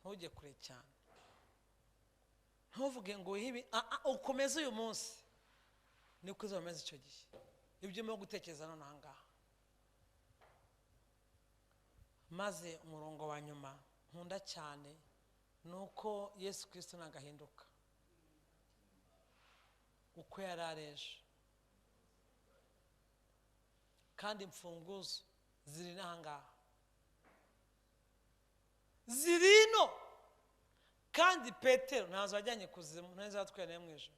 ntujye kure cyane, ntuvuge ngo wihe ibi, ukomeze uyu munsi niko uzaba umeze icyo gihe, ibyo urimo gutekereza none ahangaha. Maze umurongo wa nyuma nkunda cyane ni uko Yesu Kristo ntagahinduka uko yari ari ejo, kandi imfunguzo ziri n'ahangaha, ziri ino. Kandi Petero ntazo wajyanye kuzimu, ntazo yatwereye mu ijuru,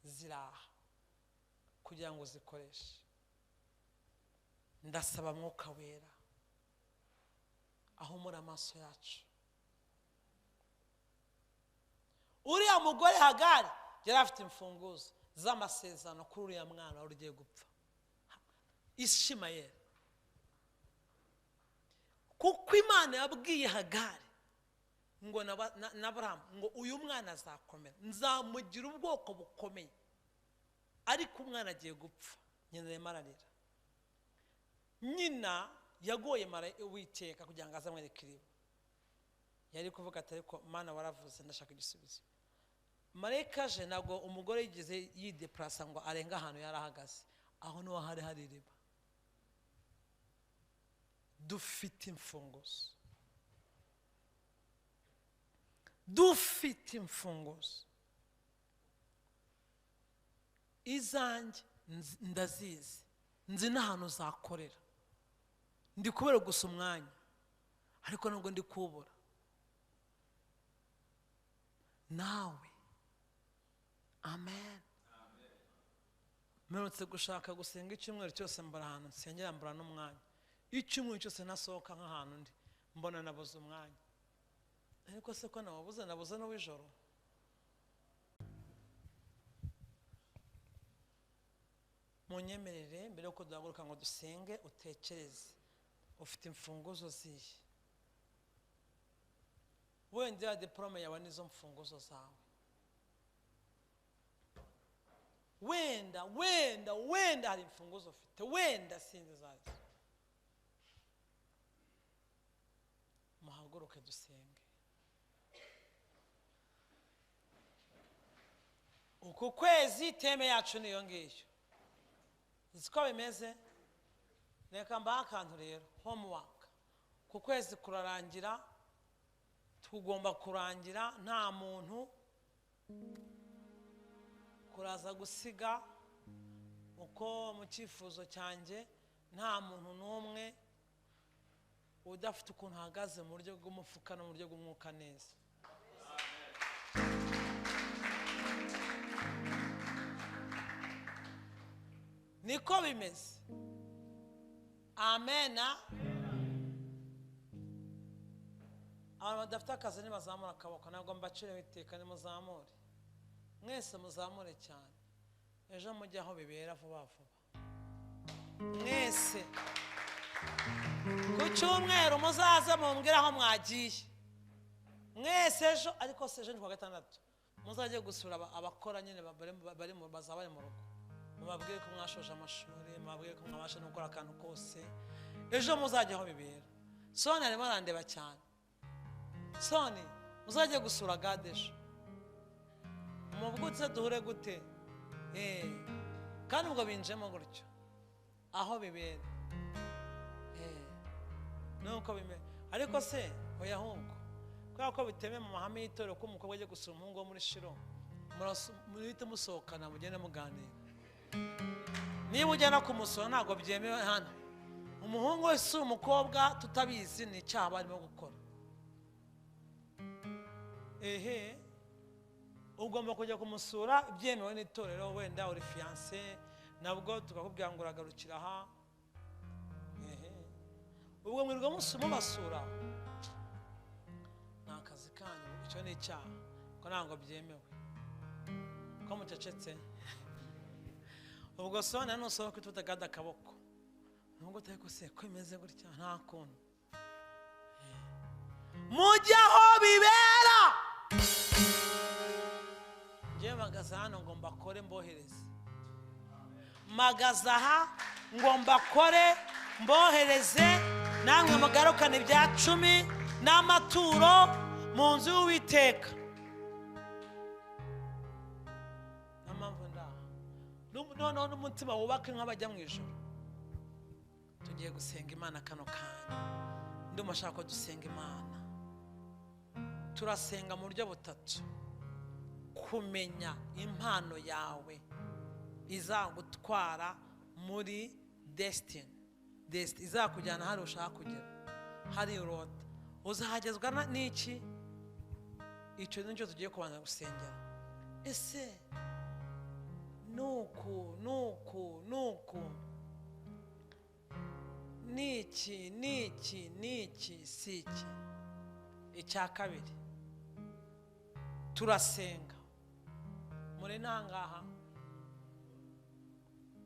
ziraha kugira ngo uzikoreshe. Ndasaba Mwuka Wera ahumura amaso yacu. Uriya mugore Hagari yari afite imfunguzo z'amasezerano kuri uriya mwana wari ugiye gupfa Ishimayeli, kuko Imana yabwiye Hagari ngo na Aburahamu ngo uyu mwana azakomera, nzamugira ubwoko bukomeye, ariko umwana agiye gupfa. Nyina arimo ararira. Nyina yagoye Uwiteka kugira ngo azamwereke iriba. Yari kuvuga ati ariko Mana waravuze, ndashaka igisubizo. Marayika aje, ntabwo umugore yigeze yideplasa ngo arenge ahantu yari ahagaze, aho niho hari hari iriba. Dufite imfunguzo, dufite imfunguzo. Izanjye ndazizi, nzi n'ahantu zakorera, ndi kubera gusa umwanya, ariko nubwo ndi kubura. Nawe amen. Mperutse gushaka gusenga icyumweru cyose, mbura ahantu nsengera, mbura n'umwanya. Icyumweru cyose nasohoka nk'ahantu ndi, mbona nabuze umwanya. Ariko se ko nabuze, nabuze n'uw'ijoro. Munyemerere mbere yuko duhaguruka ngo dusenge, utekereze ufite imfunguzo zihe. Wenda ya diplome yawe nizo mfunguzo zawe, wenda wenda wenda hari imfunguzo ufite, wenda sinzi zazo. Muhaguruke dusenge. Uku kwezi teme yacu niyo ngiyo, siko bimeze. Reka mbahe akantu rero, homework. Ku kwezi kurarangira, tugomba kurangira nta muntu kuraza gusiga, uko mu cyifuzo cyanjye nta muntu n'umwe udafite ukuntu ahagaze mu buryo bw'umufuka no mu buryo bw'umwuka neza. Niko bimeze. Amena. Abantu badafite akazi ntibazamura akaboko, ntabwo mbacireho iteka, nimuzamure mwese, muzamure cyane. Ejo mujye aho bibera vuba vuba mwese. Ku cyumweru muzaze mumbwire aho mwagiye mwese ejo, ariko se ejo ni kuwa gatandatu, muzajye gusura abakora nyine bari bazaba bari mu rugo, mubabwire ko mwashoje amashuri, mubabwire ko mwabasha no gukora akantu kose. Ejo muzajye aho bibera. Soni arimo arandeba cyane. Soni muzajye gusura Gade ejo, mubwutse duhure gute? Kandi ubwo binjemo gutyo aho bibera, nuko bimeze. Ariko se oya, ahubwo kubera ko bitemewe mu mahame y'itorero ko umukobwa ajya gusura umuhungu wo muri Shilo, muhite musohokana mugende muganira. Niba ujya no kumusura ntabwo byemewe hano. Umuhungu wese umukobwa tutabizi ni icyaha barimo gukora. Ehe, ugomba kujya kumusura byemewe n'itorero, wenda uri fiancé nabwo tukakubwira ngo uragarukira aha. Ehe, ubwo mwirirwa mubasura, ni akazi kanyu, icyo ni icyaha ko ntabwo byemewe. Ko mucecetse ubwo sona nusohoka ututagada akaboko, nubwo utari ko se ko imeze gutya nta kuntu. Mujye aho bibera. Njye mpagaze hano ngo mbakore mbohereze, mpagaze aha ngo mbakore Mbohereze namwe mugarukane ibya 10 n'amaturo mu nzu y'Uwiteka. Mpamvu ndaha noneho n'umutima wubake nk'abajya mu ijoro. Tugiye gusenga Imana kano kanya. Ndumva ashaka ko dusenga Imana. Turasenga mu buryo butatu. Kumenya impano yawe izagutwara muri destiny, izakujyana hari ushaka kugera, hari urota uzahagezwa n'iki. Icyo nicyo tugiye kubanza gusengera. Ese nuku nuku nuku niki niki niki siki. Icya kabiri turasenga muri nangaha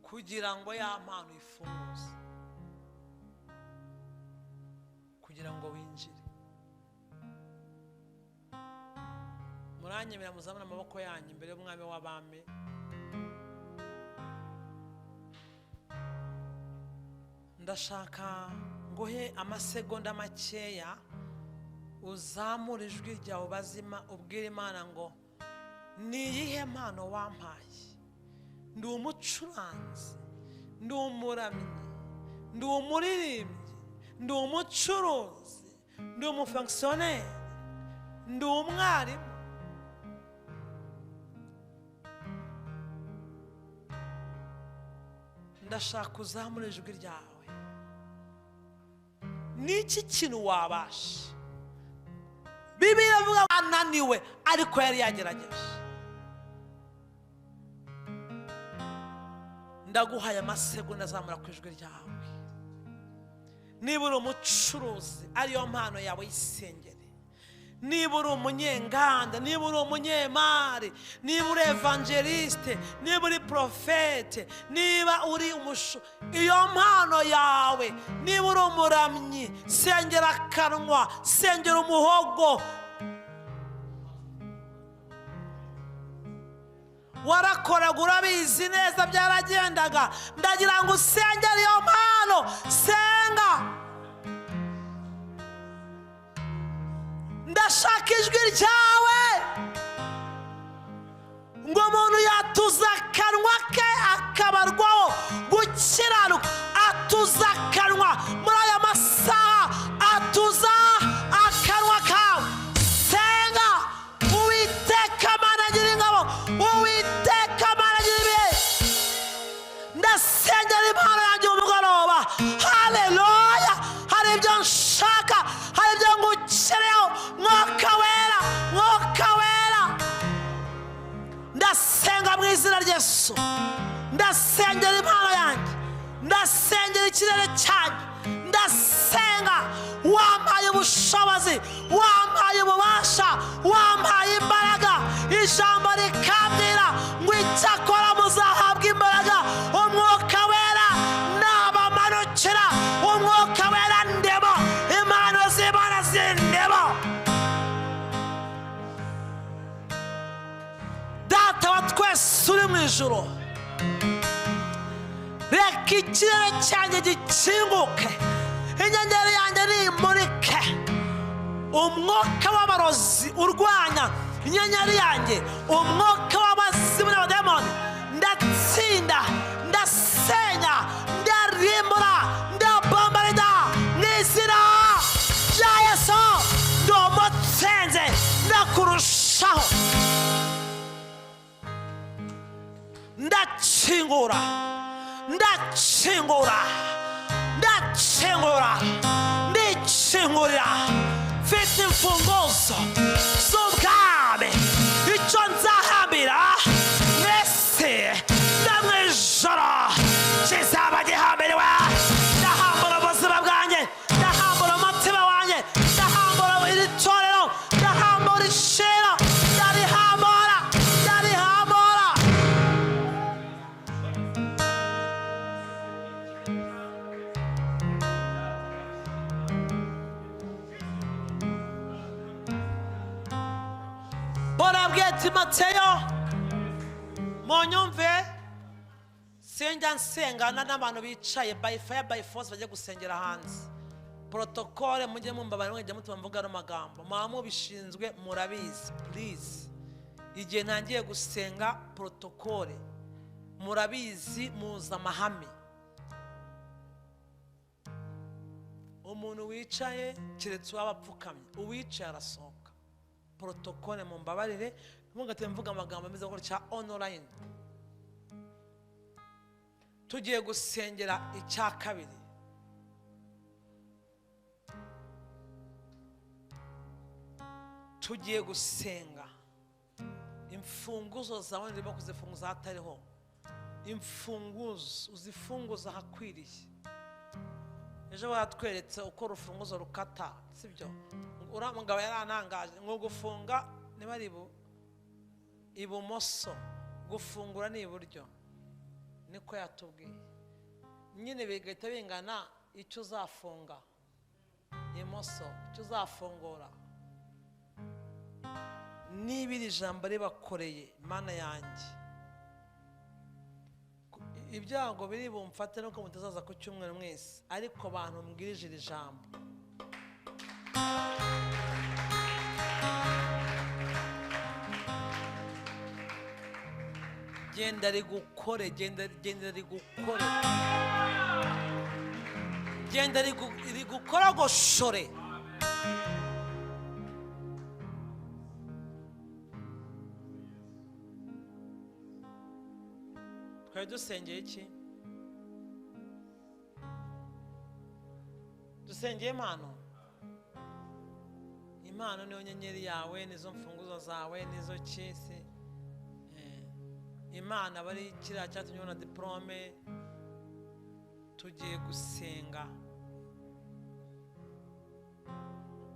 kugira ngo ya mpano ifunguze, kugira ngo winjire. Muranyemera muzamura amaboko yanyu imbere y'umwami w'abami. Ndashaka nguhe amasegonda makeya uzamura ijwi ryawe bazima, ubwire Imana ngo ni iyihe mpano wampaye? Ndi umucuranzi, ndi umuramyi, ndi umuririmbyi, ndi umucuruzi, ndi umufonctionnaire, ndi umwarimu. Ndashaka uzamura ijwi ryawe. Niki kintu wabasha? Bibiliya ivuga ananiwe ariko yari yagerageje. Ndaguhaye amasegonda azamura ku ijwi ryawe. Niba uri umucuruzi ariyo mpano yawe y'isengeri, niba uri umunyenganda, niba uri umunyemari, niba uri evangeliste, niba uri profete, niba uri iyo mpano yawe, niba uri umuramyi, sengera akanwa, sengera umuhogo. Warakoraga urabizi neza byaragendaga. Ndagira ngo usengere iyo mpano. Senga. Ndashaka ijwi ryawe ngo umuntu yatuza akanwa ke akabarwaho gukiranuka. Atuza akanwa muri aya masaha, atuza akanwa kawe. Senga. Uwiteka Mana Nyiringabo, Uwiteka Mana Nyiribihe, ndasengera impano yanjye umugoroba. Haleluya. Hari ibyo nshaka, hari ibyo ngukeneyeho. Mwuka wera, Mwuka wera, ndasenga mu izina rya Yesu. Ndasengera impano yanjye, ndasengera ikirere cyanjye, ndasenga. Wampaye ubushobozi, wampaye ububasha, wampaye imbaraga. Ijambo rikambwira ngo icyakora muzahabwa imbaraga. Umwuka wera nabamanukira, umwuka wera ndemo, impano z'Imana zindemo. Data wa twese uri mu ijuru, reka ikirere cyanjye gikinguke, inyenyeri yanjye nimurike. Umwuka w'abarozi urwanya inyenyeri yanjye, umwuka w'abazimu n'abadayimoni, ndatsinda, ndasenya, ndarimbura, ndabombarida mu izina rya Yesu. Ndi umutsinzi, ndakurushaho. Ndakingura, ndakingura, ndakingura, ndikingurira. Mfite imfunguzo z'ubwami. Icyo nzahambira mu isi no mu ijoro kizaba gihambiriwe. Ndahambura ubuzima bwanjye, ndahambura umutima wanjye, ndahambura iri torero, ndahambura ishira, ndarihambura, ndarihambura. Barabwiye Timoteyo, munyumve, Sinjya nsengana n'abantu bicaye by fire by force bajye gusengera hanze. Protocole mujye mumbabarira, mujye mutuma mvuga no magambo. Mwa mubishinzwe murabizi, please. Igihe ntangiye gusenga protocole murabizi, muza amahame. Umuntu wicaye keretse wabapfukamye, uwicaye arasohoka. Protocole mumbabarire, mugate mvuga amagambo ameze gutya online. Tugiye gusengera icya kabiri. Tugiye gusenga imfunguzo zawe ndimo kuzifunguza hatariho. Imfunguzo uzifunguza hakwiriye. Ejo batweretse uko urufunguzo rukata, sibyo? Uriya mugabo yarantangaje ngo gufunga niba ari ibumoso, gufungura ni iburyo, niko yatubwiye. Nyine bigahita bingana icyo uzafunga imoso, icyo uzafungura. Niba iri jambo ribakoreye, Mana yanjye, ibyago biri bumfate nuko mutazaza ku cyumweru mwese, ariko bantu mbwirije iri jambo. Genda rigukore, genda rigukore, genda rigukorogoshore. Twari dusengeye iki? Dusengeye impano. Impano niyo nyenyeri yawe, nizo mfunguzo zawe, nizo cyese. Imana bari kiriya cyatumye ubona diplome. Tugiye gusenga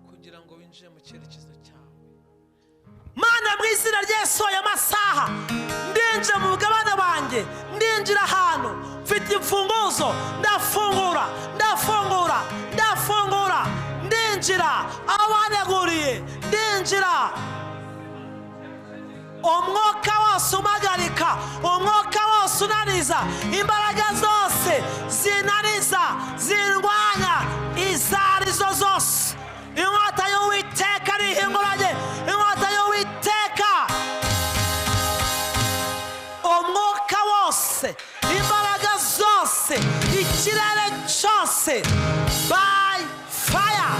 kugira ngo winjire mu cyerekezo cyawe. Mana mu izina rya Yesu, aya masaha ndinjira mu mugabane wanjye, ndinjira ahantu mfite imfunguzo, ndafungura, ndafungura, ndafungura, ndinjira aho baneguriye, ndinjira. Umwuka wose umagarika, umwuka wose unaniza, imbaraga zose zinaniza, zirwanya izo arizo zose, inkota y'Uwiteka arihinguranye, inkota y'Uwiteka. Umwuka wose, imbaraga zose, ikirere cyose, by fire,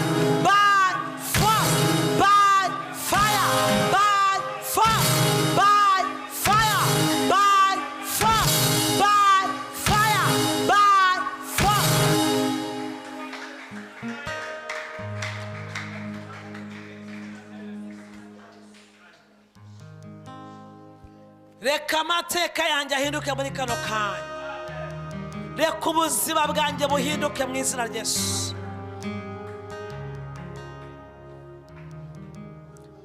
by force, by fire, by force, by fire, by force, by fire, by force. Reka amateka yanjye ahinduke muri kano kanya. Reka ubuzima bwanjye buhinduke mu izina rya Yesu.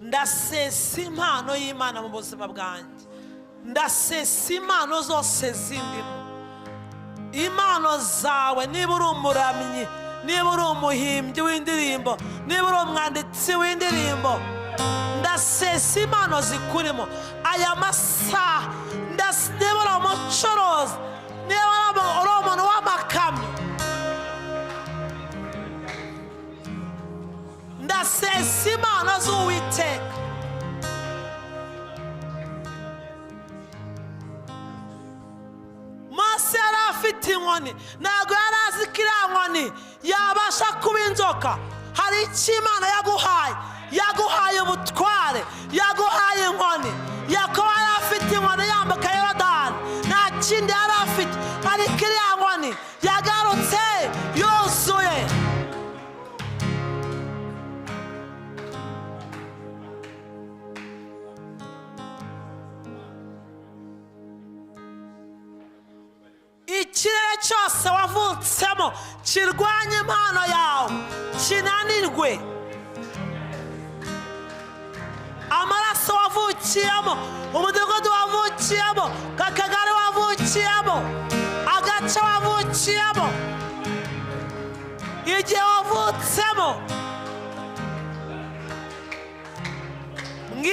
Ndasesa impano y'Imana mu buzima bwanjye. Ndasesa impano zose zindimo. Impano zawe, niba uri umuramyi, niba uri umuhimbyi w'indirimbo, niba uri umwanditsi w'indirimbo, ndasesa impano zikurimo. Aya masaha, niba uri umucuruzi, niba uri umuntu w'amakamyo, ndasesa impano z'Uwiteka. Mose yari afite inkoni, ntabwo yari azi ko iriya nkoni yabasha kuba inzoka. Hari icyo Imana yaguhaye, yaguhaye ubutware, yaguhaye inkoni. Yakobo yari afite inkoni yambuka Yorodani, nta kindi yari afite, ariko iriya nkoni yagarutse yuzuye. Ikirere cyose wavutsemo kirwanye impano yawe, kinanirwe. Amaraso wavukiyemo, umudugudu wavukiyemo, akagari wavukiyemo, agace wavukiyemo, igihe wavutsemo, mu